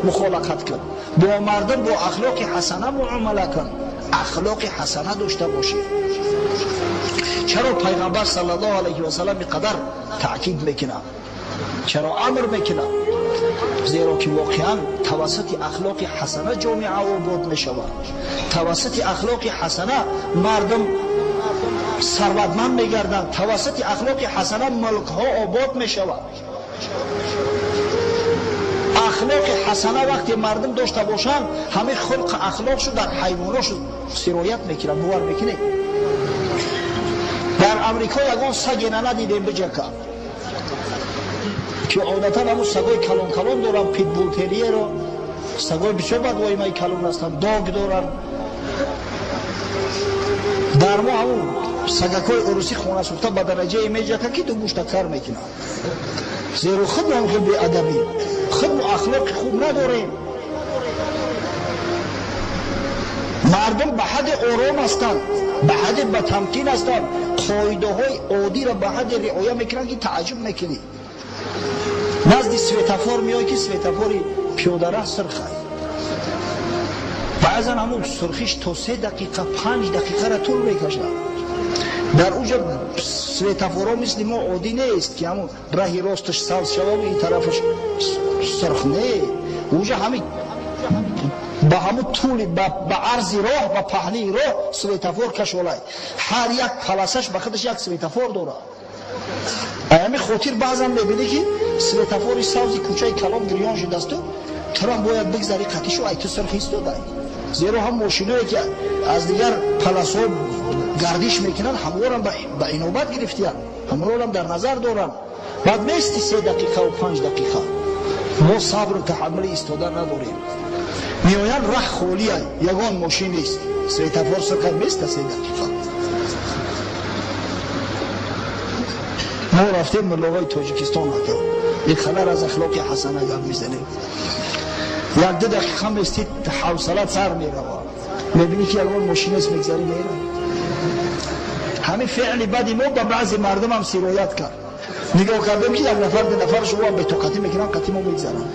Speaker 1: мухолақат кун, бо мардум бо ахлоқи ҳасана муомала кун, ахлоқи ҳасана дошта бошӣ. Чаро пайғамбар саллаллоҳу алайҳи васаллам ин қадар таъкид мекунад? Чаро амр мекунад? Зеро ки воқеан тавассути ахлоқи ҳасана ҷомеа обод мешавад, тавассути ахлоқи ҳасана мардум сарватманд мегарданд, тавассути ахлоқи ҳасана мулкҳо обод мешавад. Ахлоқи ҳасана вақте мардум дошта бошанд, ҳамин хулқи ахлоқшу дар ҳайвоношу сироят мекунад. Бовар мекунед? Дар Амрико ягон сагена надидем биҷака, ки одатан ҳамун сагои калон калон доранд, питбул терьеро, сагои бисёр бадвоимаи калон ҳастанд, дог доранд. Дар мо ҳамун сагакҳои урусӣ хонасӯхта ба дараҷае меҷака, ки ду гӯшта кар мекунанд. Зеро худ мо хел беадабӣ, худ мо ахлоқи хуб надорем. Мардум ба ҳадди ором ҳастанд, ба ҳадди ба тамкин ҳастанд, қоидаҳои оддиро ба ҳадди риоя мекунанд, ки тааҷҷуб мекунӣ. Назди светофор меояд, ки светофори пиёдараҳ сурхай, баъзан ҳамун сурхиш то 3 дақиқа 5 дақиқаро тӯл мекашад. Дар уҷа светофорҳо мисли мо оддӣ нест, ки ҳамун раҳи росташ сабз шавад, ин тарафаш сурх не. Уҷа ҳамин ба ҳамун тӯли ба арзи роҳ, ба паҳнии роҳ светофор кашолай. Ҳар як паласаш ба худаш як светофор дорад. Ҳамин хотир баъзан мебинӣ, ки светофори сабзи кӯчаи калон гирён шудасту турам бояд бигзари қатишу ай ту сурх истодай. Зеро ҳам мошиное ки аз дигар паласҳо гардиш мекунанд, ҳамворам ба инобат гирифтиянд, ҳамворам дар назар доранд. Баъд мести 3 дақиқаву 5 дақиқа. Мо сабру таҳаммули истода надорем. Меоянд, раҳ холия, ягон мошин нест, светофор сурха места 3 дақиқа. Мо рафтем муллоҳои Тоҷикистон, ака ин хабар аз ахлоқи ҳасана гап мезанем. 1-2 дақиқа местид, ҳавсала сар меравад, мебинӣ ки ягон мошин нест, мегзарӣ меравад. Ҳамин феъли бади мо ба баъзе мардумам сироят кард. Нигоҳ кардем, ки як нафар ду нафар шумо бетоқатӣ мекунанд, қатӣ мо мегзаранд.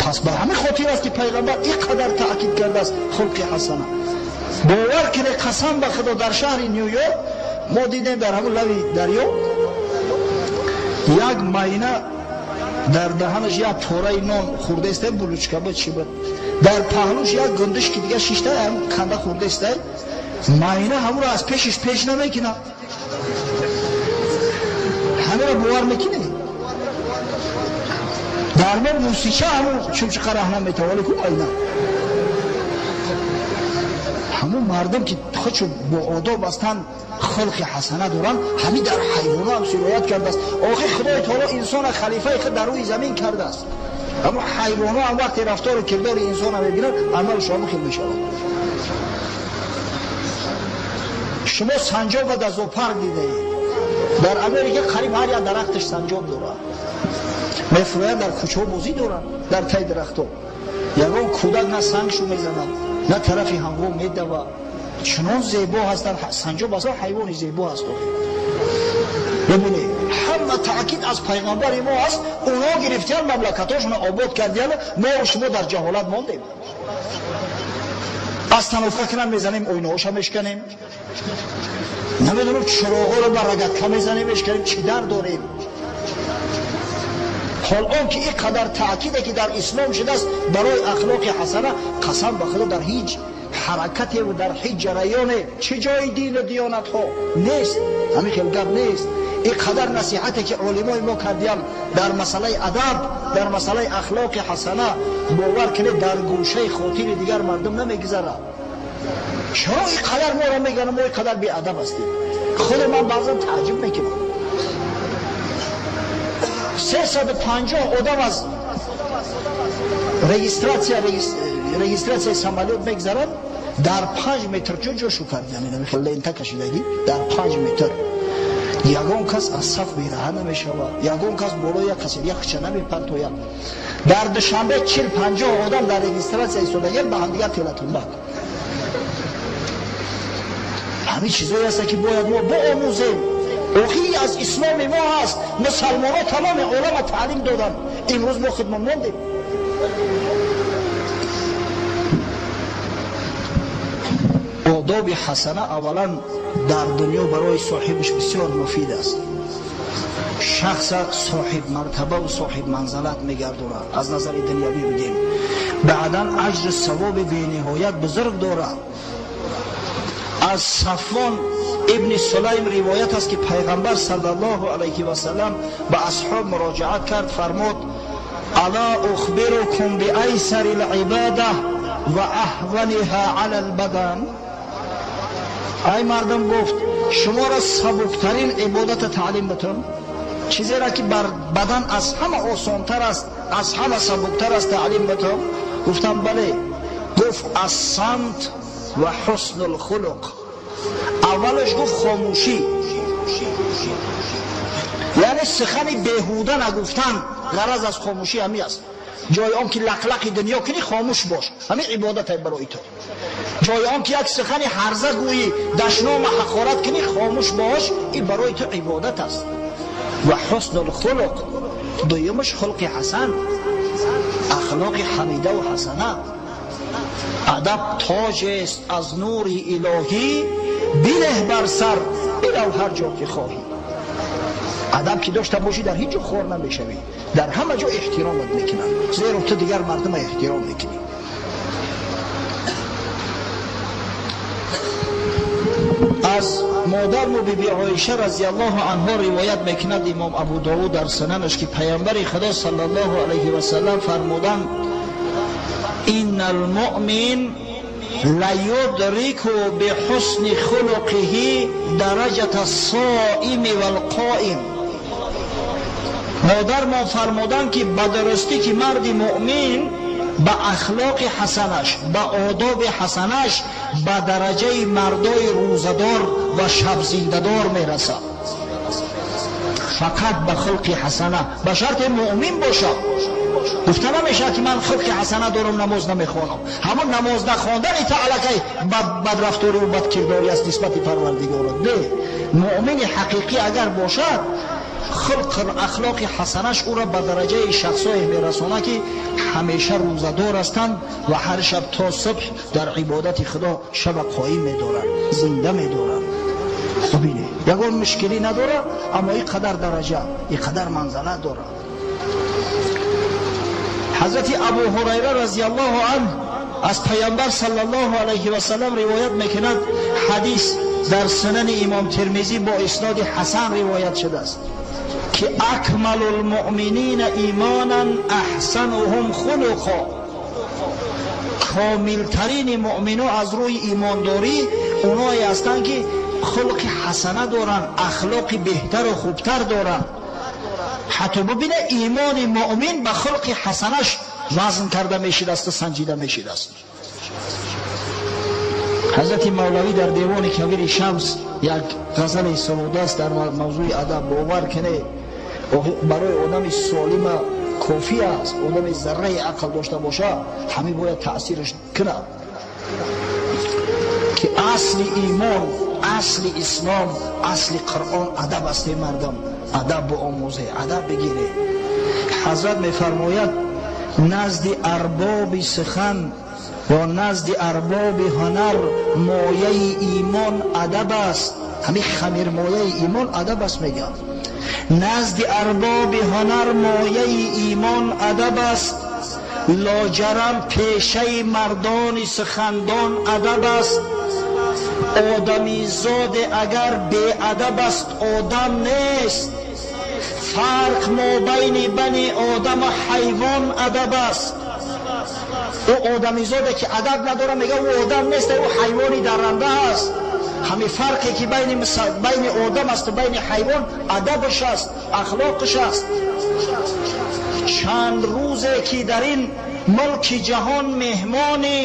Speaker 1: Пас ба ҳамин хотир аст, ки пайғамбар ин қадар таъкид кардааст хулқи ҳасана. Бовар кунед, қасам ба Худо, дар шаҳри Нью-Йорк мо дидем, дар ҳамун лави дарё як майна дар даҳанаш як пораи нон хӯрдаистай, булучка ба чи буд, дар паҳлӯш як гундишки дига шишта, канда хӯрдаистай. Майна ҳамуро аз пешиш пеш намекунад. Ҳамеро бовар мекунед? Дар мо мусича ҳамун чумчуқа раҳ наметаволи ку майна. Ҳамун мардум ки худшо бо одоб ҳастанд, хулқи ҳасана доранд, ҳамин дар ҳайвоно ҳам сироят кардааст. Охир Худои таоло инсона халифаи худ дар рӯи замин кардааст. Аммо ҳайвоно ҳам вақте рафтору кирдори инсона мебинанд, амалшо ҳамон хел мешавад. Шумо санҷоба дар зоопарк дидаед. Дар Америка қариб ҳар як дарахташ санҷоб дорад. Мефурӯянд, дар кӯчаҳо бозӣ доранд, дар таи дарахтҳо. Ягон кӯдак на сангшу мезанад, на тарафи ҳамво медавад. Чунон зебо ҳастанд. Санҷоб асла ҳайвони зебо ҳаст. Бибинед, ҳама таъкид аз пайғамбари мо аст, онҳо гирифтиян мамлакатҳошонро обод кардиян, мо шумо дар ҷаҳолат мондем. Остановка кунам мезанем, оинаҳоша мешканем, намедонам чироғҳоро ба рагатка мезанем, мешканем, чӣ дар дорем? Ҳол он ки ин қадар таъкиде ки дар ислом шудааст барои ахлоқи ҳасана, қасам ба худо дар ҳеҷ ҳаракате ва дар ҳеҷ ҷараёне чӣ ҷои дину диёнатҳо нест, ҳамин хел гап нест. Ин қадар насиҳате ки олимои мо кардиям дар масъалаи адаб, дар масъалаи ахлоқи ҳасана, бовар кунед дар гӯшаи хотири дигар мардум намегузарад. Чаро ин қадар моро мегӯянд мо ин қадар беадаб ҳастем? Худи ман баъзан таъҷиб мекунам. 350 одам аз регистратсияи самолёт мегузаранд, дар 5 метр ҷо ҷошу кардиям, лента кашидагӣ дар 5 метр. Ягон кас аз саф бераҳа намешавад, ягон кас болои як касе як хича намепартояд. Дар Душанбе 40-50 одам дар регистратсия истодагианд, ба ҳамдигар телатумбак. Ҳамин чизое аст ки бояд мо биомӯзем. Охи аз исломи мо ҳаст, мусалмонҳо тамоми олама таълим доданд, имрӯз мо худмон мондем. Одоби ҳасана аввалан дар дунё барои соҳибаш бисёр муфид аст. Шахса соҳиб мартаба ва соҳиб манзалат мегардонад аз назари дунявӣ бигем. Баъдан аҷру савоби бениҳоят бузург дорад. Аз Сафвон ибни Сулайм ривоят аст ки пайғамбар саллаллоҳу алайҳи васаллам ба асҳоб муроҷиат кард, фармуд: ала ухбирукум биайсари либада ва аҳваниҳа ала лбадан. Ай мардум, гуфт, шуморо сабуктарин ибодата таълим битам, чизеро ки бар бадан аз ҳама осонтар аст, аз ҳама сабуктар аст таълим битам. Гуфтам бале. Гуфт: ассамт ва ҳусну лхулуқ. Аввалаш гуфт хомӯшӣ, яъне сухани беҳуда нагуфтан, ғараз аз хомӯшӣ ҳамин аст. Ҷои он ки лақлақи дунё кунӣ, хомӯш бош, ҳамин ибодате барои ту. Ҷои он ки як сухани ҳарза гӯӣ, дашнома ҳақорат кунӣ, хомӯш бош, ин барои ту ибодат аст. Ва ҳусну лхулуқ, дуюмаш хулқи ҳасан, ахлоқи ҳамидаву ҳасана. Адаб тоҷест аз нури илоҳӣ, бинеҳ бар сар, бирав ҳар ҷо ки хоҳӣ. Адаб ки дошта бошӣ, дар ҳеҷ ҷо хор намешавӣ, дар ҳама ҷо эҳтиромат мекунанд, зеро ту дигар мардума эҳтиром мекунӣ. Аз модарму биби Оиша разияллоҳу анҳо ривоят мекунад имом Абу Довуд дар сунанаш ки пайғамбари Худо саллаллоҳу алайҳи васаллам фармуданд: инна алмуъмин лаюдрику биҳусни хулуқиҳи дараҷата ссоими валқоим. Модармон фармуданд ки ба дурустӣ ки марди муъмин ба ахлоқи ҳасанаш, ба одоби ҳасанаш ба дараҷаи мардои рӯзадор ва шабзиндадор мерасад. Фақат ба хулқи ҳасана, ба шарти муъмин бошад. Гуфта намешавад ки ман хулқи ҳасана дорам, намоз намехонам. Ҳамон намоз нахондани та аллакай бадрафторию бадкирдорӣ аст нисбати Парвардигорат. Не, муъмини ҳақиқӣ агар бошад, хулқ ахлоқи ҳасанаш ӯро ба дараҷаи шахсое мерасонад ки ҳамеша рӯзадор ҳастанд ва ҳар шаб то субҳ дар ибодати Худо шаба қоим медоранд, зинда медоранд. Бибинед, ягон мушкилӣ надорад, аммо ин қадар дараҷа, ин қадар манзалат дорад. Ҳазрати Абу Ҳурайра разияллоҳу анҳ аз пайғамбар саллаллоҳу алайҳи васаллам ривоят мекунад, ҳадис дар сунани имом Термизӣ бо исноди ҳасан ривоят шудааст ки акмалу лмуъминина имонан аҳсануҳум хулуқо. Комилтарини муъмино аз рӯи имондорӣ оное ҳастанд ки хулқи ҳасана доранд, ахлоқи беҳтару хубтар доранд. Ҳатто бибине, имони муъмин ба хулқи ҳасанаш вазн карда мешидасту санҷида мешидаст. Ҳазрати Мавлавӣ дар девони Кабири Шамс як ғазале сурудааст дар мавзӯи адаб. Бовар кунед, барои одами солима кофӣ аст, одами зарраи ақл дошта бошад, ҳамин бояд таъсираш кунад ки асли имон, Асли ислом, асли Қуръон адаб аст. Мардум, адаб биомӯзе, адаб бигире. Ҳазрат мефармояд: назди арбоби сухан ё назди арбоби ҳунар мояи имон адаб аст. Ҳамин хамирмояи имон адаб аст, мегӯяд. Назди арбоби ҳунар мояи имон адаб аст. Лоҷарам пешаи мардони сухандон адаб аст. Одамизоде агар беадаб аст, одам нест. Фарқ мобайни бани одаму ҳайвон адаб аст. Ӯ одамизоде ки адаб надора, мега, ӯ одам нест, ӯ ҳайвони дарранда аст. Ҳамин фарқе ки байни одам асту байни ҳайвон адабаш аст, ахлоқаш аст. Чанд рӯзе ки дар ин мулки ҷаҳон меҳмонӣ,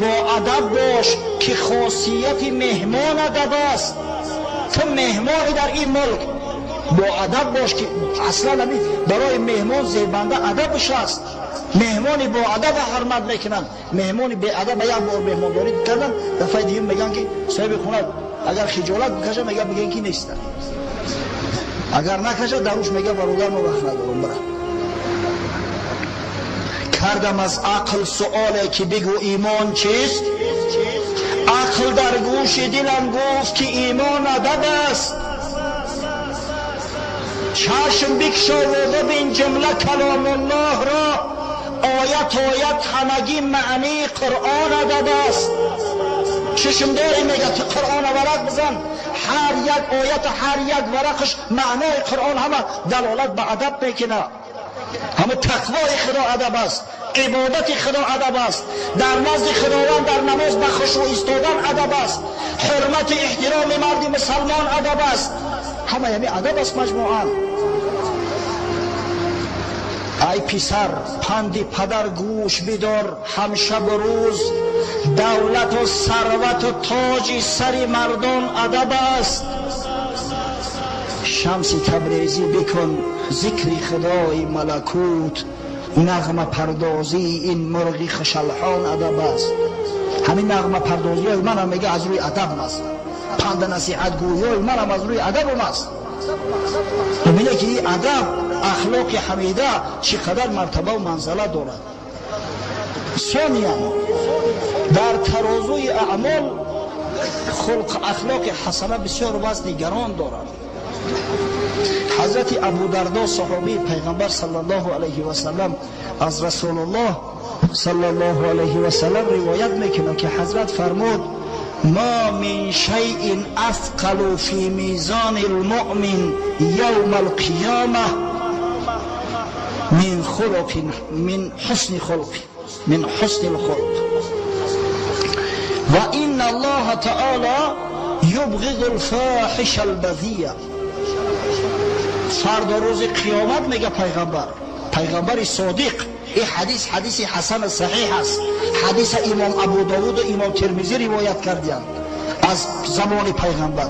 Speaker 1: бо адаб бош, ки хосияти меҳмон адаб аст. Ту меҳмонӣ дар ин мулк, бо адаб бош, ки аслан ҳамин барои меҳмон зебанда адабаш аст. Меҳмони бо адаба ҳурмат мекунанд, меҳмони беадаба як бор меҳмондорӣ кардан, дафъаи дуюм мегӯянд, ки соҳиби хона агар хиҷолат бикаша, мега, бигӯен, ки неста. Агар накаша, даруш мега: «Бародар, мо вақт надорам, бира». Кардам аз ақл суоле, ки бигӯ, имон чист? Ақл дар гӯши дилам гуфт, ки имон адаб аст. Чашм бикшову бибин ҷумла каломуллоҳро, оят оят ҳамагӣ маънии Қуръон адаб аст. Чашм дорӣ, мега, ту Қуръона варақ бизан, ҳар як ояту ҳар як варақаш маънои Қуръон ҳама далолат ба адаб мекунад. Ҳама тақвои Худо адаб аст, ибодати Худо адаб аст, дар назди Худованд дар намоз ба хушӯъ истодан адаб аст, ҳурмату эҳтироми марди мусалмон адаб аст. Ҳама ями адаб аст маҷмӯан. Ай писар, панди падар гӯш бидор ҳамшабу рӯз: давлату сарвату тоҷи сари мардон адаб аст. Шамси Табрезӣ, бикун зикри Худои малакут, нағмапардозии ин мурғи хушалҳон адаб аст. Ҳамин нағмапардозиҳои манам, мега, аз рӯи адаб аст. Панда насиҳатгӯиҳои манам аз рӯи адабам аст. Бибине, ки ин адаб, ахлоқи ҳамида чӣ қадар мартабаву манзалат дорад. Сониян, дар тарозуи аъмол хулқ, ахлоқи ҳасана бисёр вазни гарон дорад. Ҳазрати Абудардо, саҳобии Пайғамбар саллаллоҳу алайҳи васалам, аз Расулуллоҳ саллаллоҳу алайҳи васалам ривоят мекунад, ки ҳазрат фармуд: ما من شيء أثقل في ميزان المؤمن يوم القيامة من خلق من حسن خلق من حسن الخلق، وإن الله تعالى يبغض الفاحش البذيء. فردا روز قیامت، میگه پیغمبر، پیغمبر صادق، این حدیث حدیث حسن صحیح است. حدیث امام ابو داود و امام ترمذی روایت کردند از زمان پیغمبر.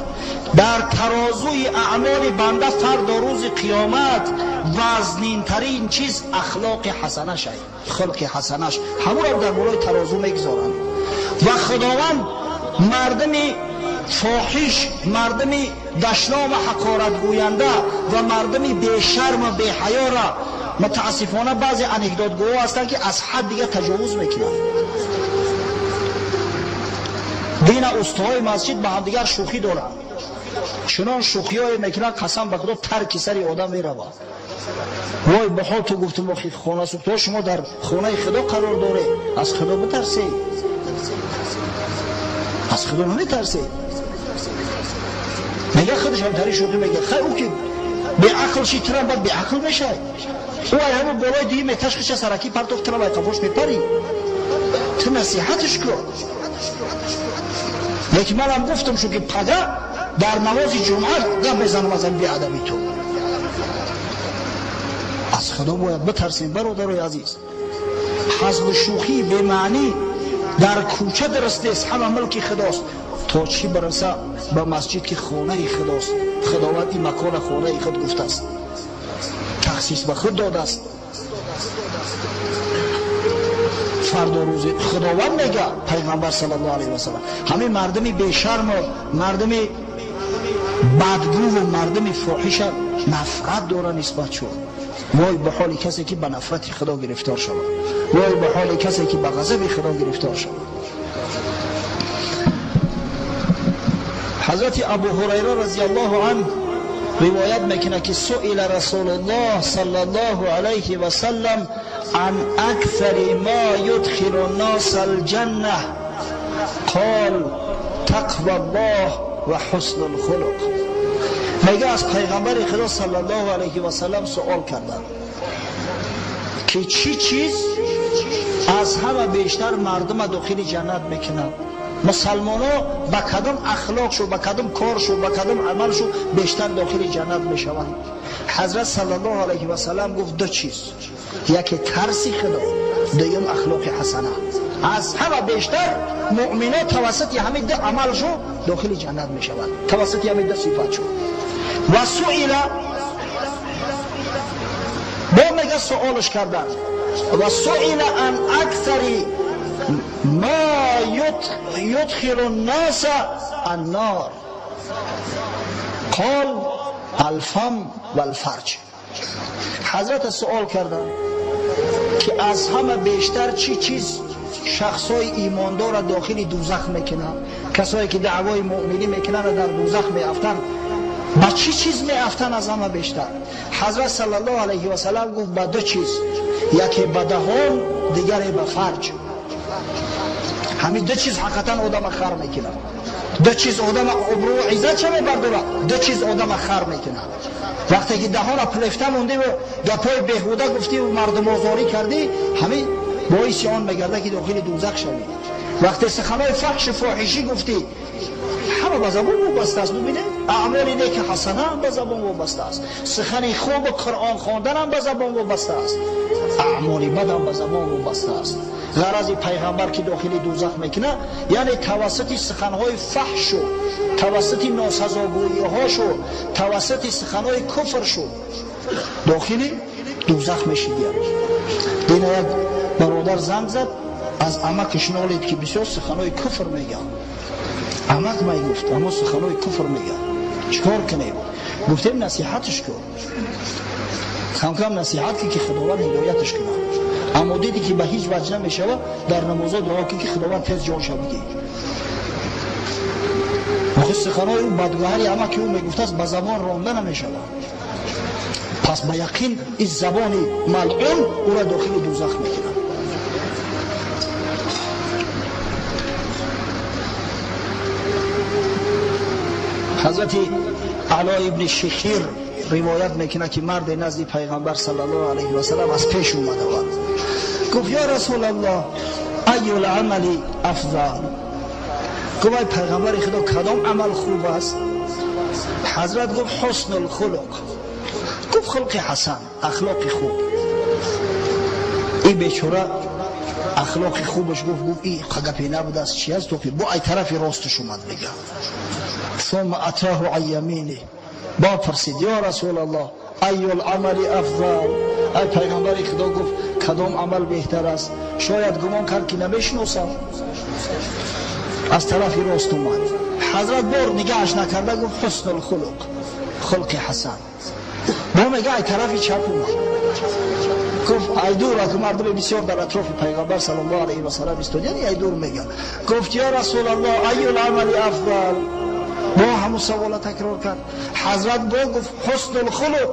Speaker 1: در ترازوی اعمال بنده فردا روز قیامت وزنین ترین چیز اخلاق حسنش، خلق حسنش. همون را در بالای ترازو میگذارند و خداوند مردم فاحش، مردم دشنام و حقارت گوینده و مردم بیشرم و بیحیا را، متاسفانه بعضی анекдот گوها هستند که از حد دیگه تجاوز میکنند. دین استاهای مسجد با همدیگر شوخی دارند، چنان شوخی های میکنند، قسم به خدا ترکی سری آدم میرود. وای به حال تو. گفتم آخی خانه سوخته، شما در خانه خدا قرار داره، از خدا بترسی. از خدا نمیترسی؟ میگه خودش هم تری شوخی میگه. خیلی او که بی عقل شی، ترم باید بی عقل میشه. او ای همون بالای دیگه میتش خشه سرکی پرتوخ، ترم ای قفاش میپری. تو نصیحتش کن. لیکن من هم گفتم شو که پدر در نماز جمعه گپ بزنم از این بیادبی تو. از خدا باید بترسیم برادرای عزیز. حزب شوخی به معنی در کوچه درست نیست، همه ملک خداست، تا چی برسه به مسجد که خانه خداست. خداوند این مکان خانه خود گفته است، تخصیص به خود داده است. Фардо рӯзи Худованд мега пайғамбар саллаллоҳу алайҳи васаллам, ҳамин мардуми бешарму мардуми бадгӯву мардуми фоҳиша нафрат дора нисбат шуд. Вой ба ҳоли касе ки ба нафрати Худо гирифтор шавад, вой ба ҳоли касе ки ба ғазаби Худо гирифтор шавад. Ҳазрати Абу Ҳурайра разияллоҳу анҳу ривоят мекунад ки суила Расулуллоҳ саллаллоҳу алайҳи васаллам عن أكثر ما يدخل الناس الجنة قال تقوى الله وحسن الخلق. میگه از پیغمبر خدا صلی الله علیه و سلم سوال کردن که چی چیز از همه بیشتر مردم داخل جنت میکنند، مسلمان ها به کدام اخلاق شو، به کدام کار شو، به کدام عمل شو بیشتر داخل جنت میشوند. حضرت صلی الله علیه و سلم گفت دو چیز، یکی ترس خدا، دوم اخلاق حسنه. از همه بیشتر مؤمنا توسط همین دو عمل شو داخل جنت میشوند، توسط همین دو صفات شو. و سئل، با میگه سوالش کردن، و سئل عن اکثر ما يدخل الناس النار قال الفم والفرج. حضرت سوال کردن که از همه بیشتر چی چیز شخصای ایماندار را داخل دوزخ میکنن، کسایی که دعوای مؤمنی میکنن را در دوزخ میافتن، با چی چیز میافتن از همه بیشتر؟ حضرت صلی الله علیه و سلم گفت با دو چیز، یکی به دهان، دیگری به فرج. همین دو چیز حقیقتا آدم خر میکنه، دو چیز آدم آبرو و عزت چه میبرداره، دو چیز آدم خر میکنه. وقتی که دهان پلفته موندی و گپای بهوده گفتی و مردم آزاری کردی، همین باعث آن میگرده که داخل دوزخ شوی. وقتی سخنای فحش فاحشی گفتی، همه به زبان وابسته است. ببینید اعمال نیک حسنه هم به زبان وابسته است، سخن خوب و قرآن خواندن هم به زبان وابسته است، اعمال بد هم به زبان وابسته است. غرض پیغمبر که داخل دوزخ میکنه، یعنی توسط سخنهای فحش و توسط ناسزاگویی‌هاش و توسط سخنهای کفر شو داخل دوزخ میشید. دین یک برادر زنگ زد از عمکش نالید که بسیار سخنهای کفر میگه. عمک میگفت اما سخنهای کفر میگه، چیکار کنیم؟ گفتیم نصیحتش کن، کم کم نصیحت که خداوند هدایتش کنه. اما دیدی که به هیچ وجه نمیشوه، در نمازها دعا که خداوند تیز جانش بگیره. آخه سخنهای اون بدگوهری اما که او میگفت است به زبان رانده نمیشوه. پس به یقین این زبان ملعون او را داخل دوزخ میکنه. حضرت علا ابن شخیر روایت میکنه که مرد نزد پیغمبر صلی الله علیه و سلم از پیش اومده بود، گفت یا رسول الله ای العمل افضل؟ گفت ای پیغمبر خدا کدام عمل خوب است؟ حضرت گفت حسن الخلق. گفت خلق حسن، اخلاق خوب. این بیچاره اخلاق خوبش گفت این گپی نبوده است، چی است؟ تو با ای طرف راستش اومد بگه. ثم اتاه عن یمینه، با پرسید یا رسول الله ای العمل افضل؟ ای پیغمبر خدا گفت کدام عمل بهتر است؟ شاید گمان کرد که نمیشناسم، از طرف راست اومد. حضرت بار نگاهش نکرده گفت حسن الخلق، خلق حسن. با میگه ای طرف چپ اومد، گفت ای دور، که مردم بسیار در اطراف پیغمبر صلی الله علیه و سلم ایستادن، یعنی ای دور میگه. گفت یا رسول الله ای العمل افضل؟ با همون سوال تکرار کرد. حضرت با گفت حسن الخلق.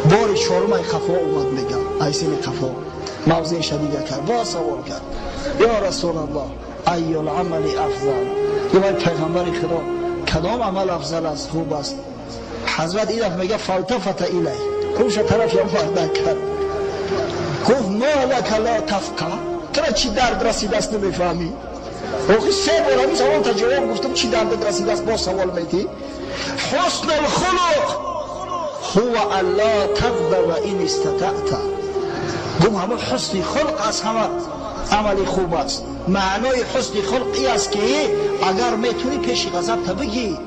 Speaker 1: بار چهارم ای خفا اومد میگه، ای سین خفا موضع شدید کرد، با سوال کرد یا رسول الله ای العمل افضل؟ گفت پیغمبر خدا کدام عمل افضل است، خوب است؟ حضرت این دفعه میگه فالتفت الی، روش طرف یا مردک کرد، گفت ما لک لا تفقه، تو چی درد رسیده است نمیفهمی؟ آخه سه بار همین سوال تا جواب گفتم چی درد رسیده است باز سوال میدی؟ حسن الخلق هو الا تغضب ان استطعت. گفت همون حسن خلق از همه عمل خوب است. معنای حسن خلق ای است که اگر میتونی پیش غضب تا بگی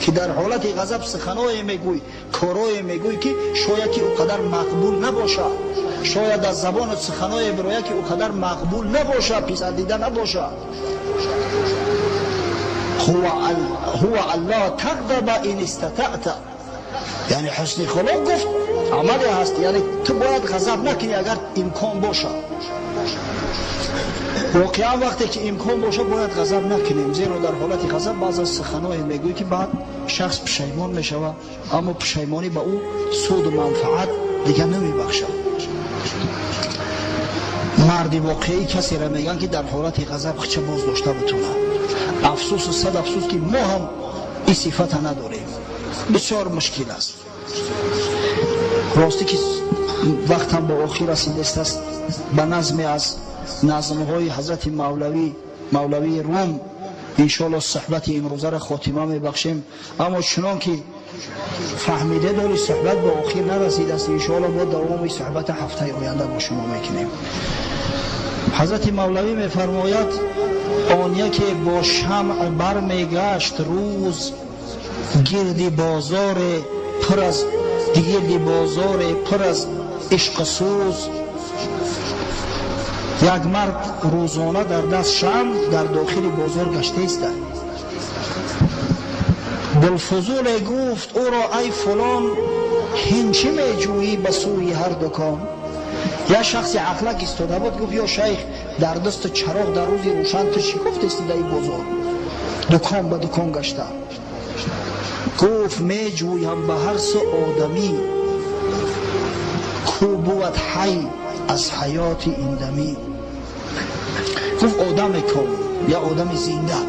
Speaker 1: که در حالت غضب سخنای میگوی، کارای میگوی که شاید که اونقدر مقبول نباشه. Шояд аз забону суханое бирояд, ки ӯ қадар мақбул набошад, писандида набошад. Ҳува алло тағдаба ин истатаъта, яъне ҳусни хулуқ гуфт амале ҳаст, яъне ту бояд ғазаб накунӣ агар имкон бошад. Воқеан вақте ки имкон бошад бояд ғазаб накунем, зеро дар ҳолати ғазаб баъзан суханое мегӯӣ, ки баъд шахс пушаймон мешавад, аммо пушаймонӣ ба ӯ суду манфаат дигар намебахшад. Марди воқеӣ касеро мегӯянд, ки дар ҳолати ғазаб хича боз дошта битонад. Афсӯсу сад афсӯс, ки мо ҳам ин сифата надорем. Бисёр мушкил аст. Ростӣ ки вақтам ба охир расидааст, ба назме аз назмҳои ҳазрати Мавлавӣ, Мавлавии Рум, иншоалло суҳбати имрӯзаро хотима мебахшем. Аммо чунон ки фаҳмида дорӣ, суҳбат ба охир нарасидааст. Иншоалло бо давоми суҳбати ҳафтаи оянда бо шумо мекунем. Ҳазрати Мавлавӣ мефармояд: он яке бо шамъ бармегашт рӯз, гирди бозоре пур аз гирди бозоре пур аз ишқу сӯз. Як мард рӯзона дар даст шамъ дар дохили бозор гаштаиста. Булфузуле гуфт ӯро: ай фулон, ҳин чӣ меҷӯӣ ба сӯи ҳар дукон? Як шахси ақлак истода буд, гуфт: ё шайх, дар дасту чароғ дар рӯзи рӯшан ту чӣ гуфтести дар ин бозор дукон ба дукон гашта? Гуфт: меҷӯям ба ҳар су одамӣ, ку бувад ҳай аз ҳаёти индамӣ. Гуфт: одаме ком, я одами зинда.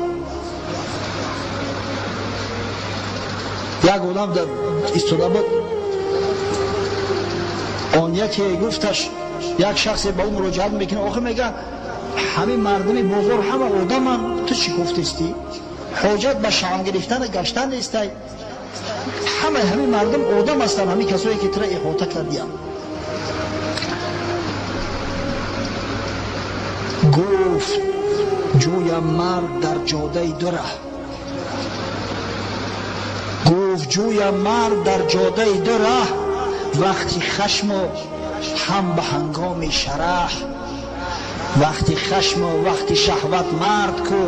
Speaker 1: Як одам истода буд, он яке гуфташ, як шахсе ба ӯ муроҷиат мекунад, охир мега: ҳамин мардуми бозор ҳама одаманд, ту чӣ гуфтистӣ? Ҳоҷат ба шаън гирифтану гаштан нестай, ҳамаи ҳамин мардум одам ҳастанд, ҳамин касое ки тура иҳота кардиям. Гуфт: ҷӯям мард дар ҷодаи ду раҳ. Гуфт: ҷӯям мард дар ҷодаи ду раҳ, вақти хашму ҳам ба ҳангоми шараҳ. Вақти хашму вақти шаҳват мард ку,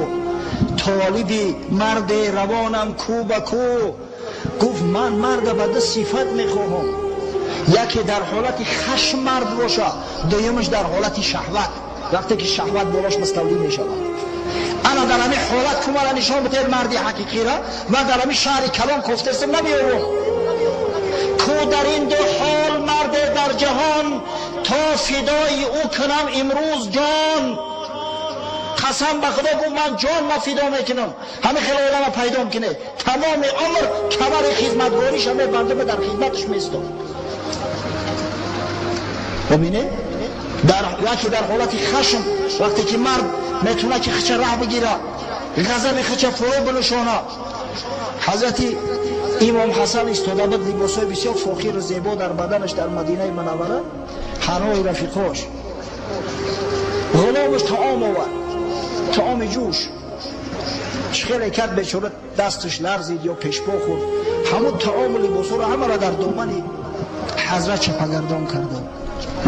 Speaker 1: толиби марде равонам ку ба ку. Гуфт: ман марда ба ду сифат мехоҳам, яке дар ҳолати хашм мард боша, дуюмаш дар ҳолати шаҳват, вақте ки шаҳват болош муставлӣ мешавад. Ана дар ҳамин ҳолат ку мара нишон бидиҳед марди ҳақиқиро, ман дар ҳамин шаҳри калон кофтаистам намеёвам. Ку дар ин ду ҳол марде дар ҷаҳон, то фидои ӯ кунам имрӯз ҷон. Қасам ба худо, гуфт, ман ҷон ма фидо мекунам, ҳамин хеле одама пайдо мекунед, тамоми умр камари хизматгориша мебандам, дар хизматаш местом. Бубинед, яке дар ҳолати хашм, вақте ки мард метавонад ки хича раҳ бигира, ғазаби хича фурӯ бинушона. Ҳазрати имом Ҳасан истода буд, либосҳои бисёр фохиру зебо дар баданаш, дар Мадинаи Мунаввара, ҳамроҳи рафиқош. Ғуломаш таом овард, таоми ҷӯш. Чӣ хеле кард, бечора дасташ ларзид ё пешпо хӯрд, ҳамун таому либосҳоро ҳамаро дар домани ҳазрат чапагардон карданд.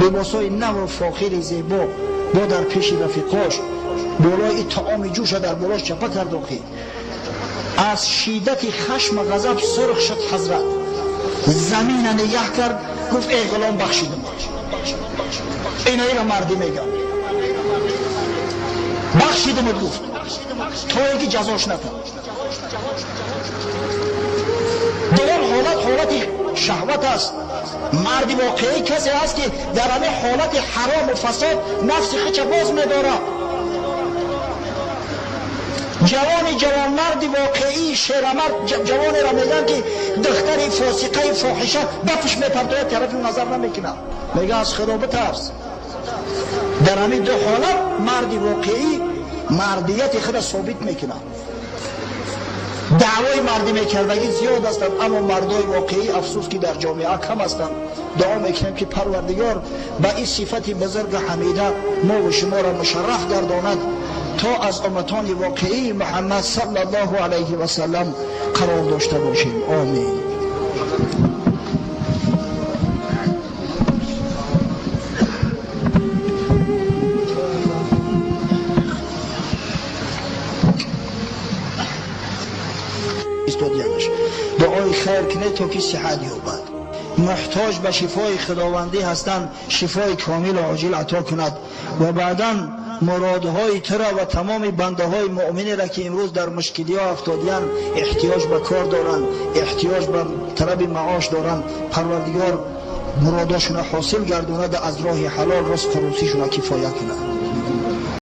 Speaker 1: Либосҳои наву фохири зебо бо дар пеши рафиқош, болои таоми ҷӯша дар болош чапа кард. Охи аз шиддати хашма ғазаб сурх шуд ҳазрат, замина нигаҳ кард, гуфт: эй ғулом, бахшидам. Инаира мардӣ мегӯям, бахшидамат, гуфт, то ин ки ҷазош накард. Дуюм ҳолат ҳолати шаҳват аст. Марди воқеӣ касе аст, ки дар ҳамин ҳолати ҳарому фасод нафси хича боз медорад. Ҷавони ҷавонмарди воқеӣ, шерамард ҷавонеро мегӯянд, ки духтари фосиқаи фоҳиша ба пуш мепартояд, тарафи назар намекунад, мега: аз худо битарс. Дар ҳамин ду ҳолат марди воқеӣ мардияти худа собит мекунад. Даъвои мардӣ мекардагӣ зиёд ҳастанд, аммо мардои воқеӣ, афсӯс, ки дар ҷомеа кам ҳастанд. Дуо мекунем, ки Парвардигор ба ин сифати бузургу ҳамида мову шуморо мушарраф гардонад, то аз умматони воқеии Муҳаммад саллаллоҳу алайҳи васаллам қарор дошта бошем. Омин. кунед, то ки сиҳат ёбад. Муҳтоҷ ба шифои худовандӣ ҳастанд, шифои комил ва оҷил ато кунад ва баъдан муродҳои туро ва тамоми бандаҳои муъминеро, ки имрӯз дар мушкилиҳо афтодиянд, эҳтиёҷ ба кор доранд, эҳтиёҷ ба талаби маош доранд, Парвардигор муродошона ҳосил гардонад, аз роҳи ҳалол ризқу рӯзишона кифоя кунад.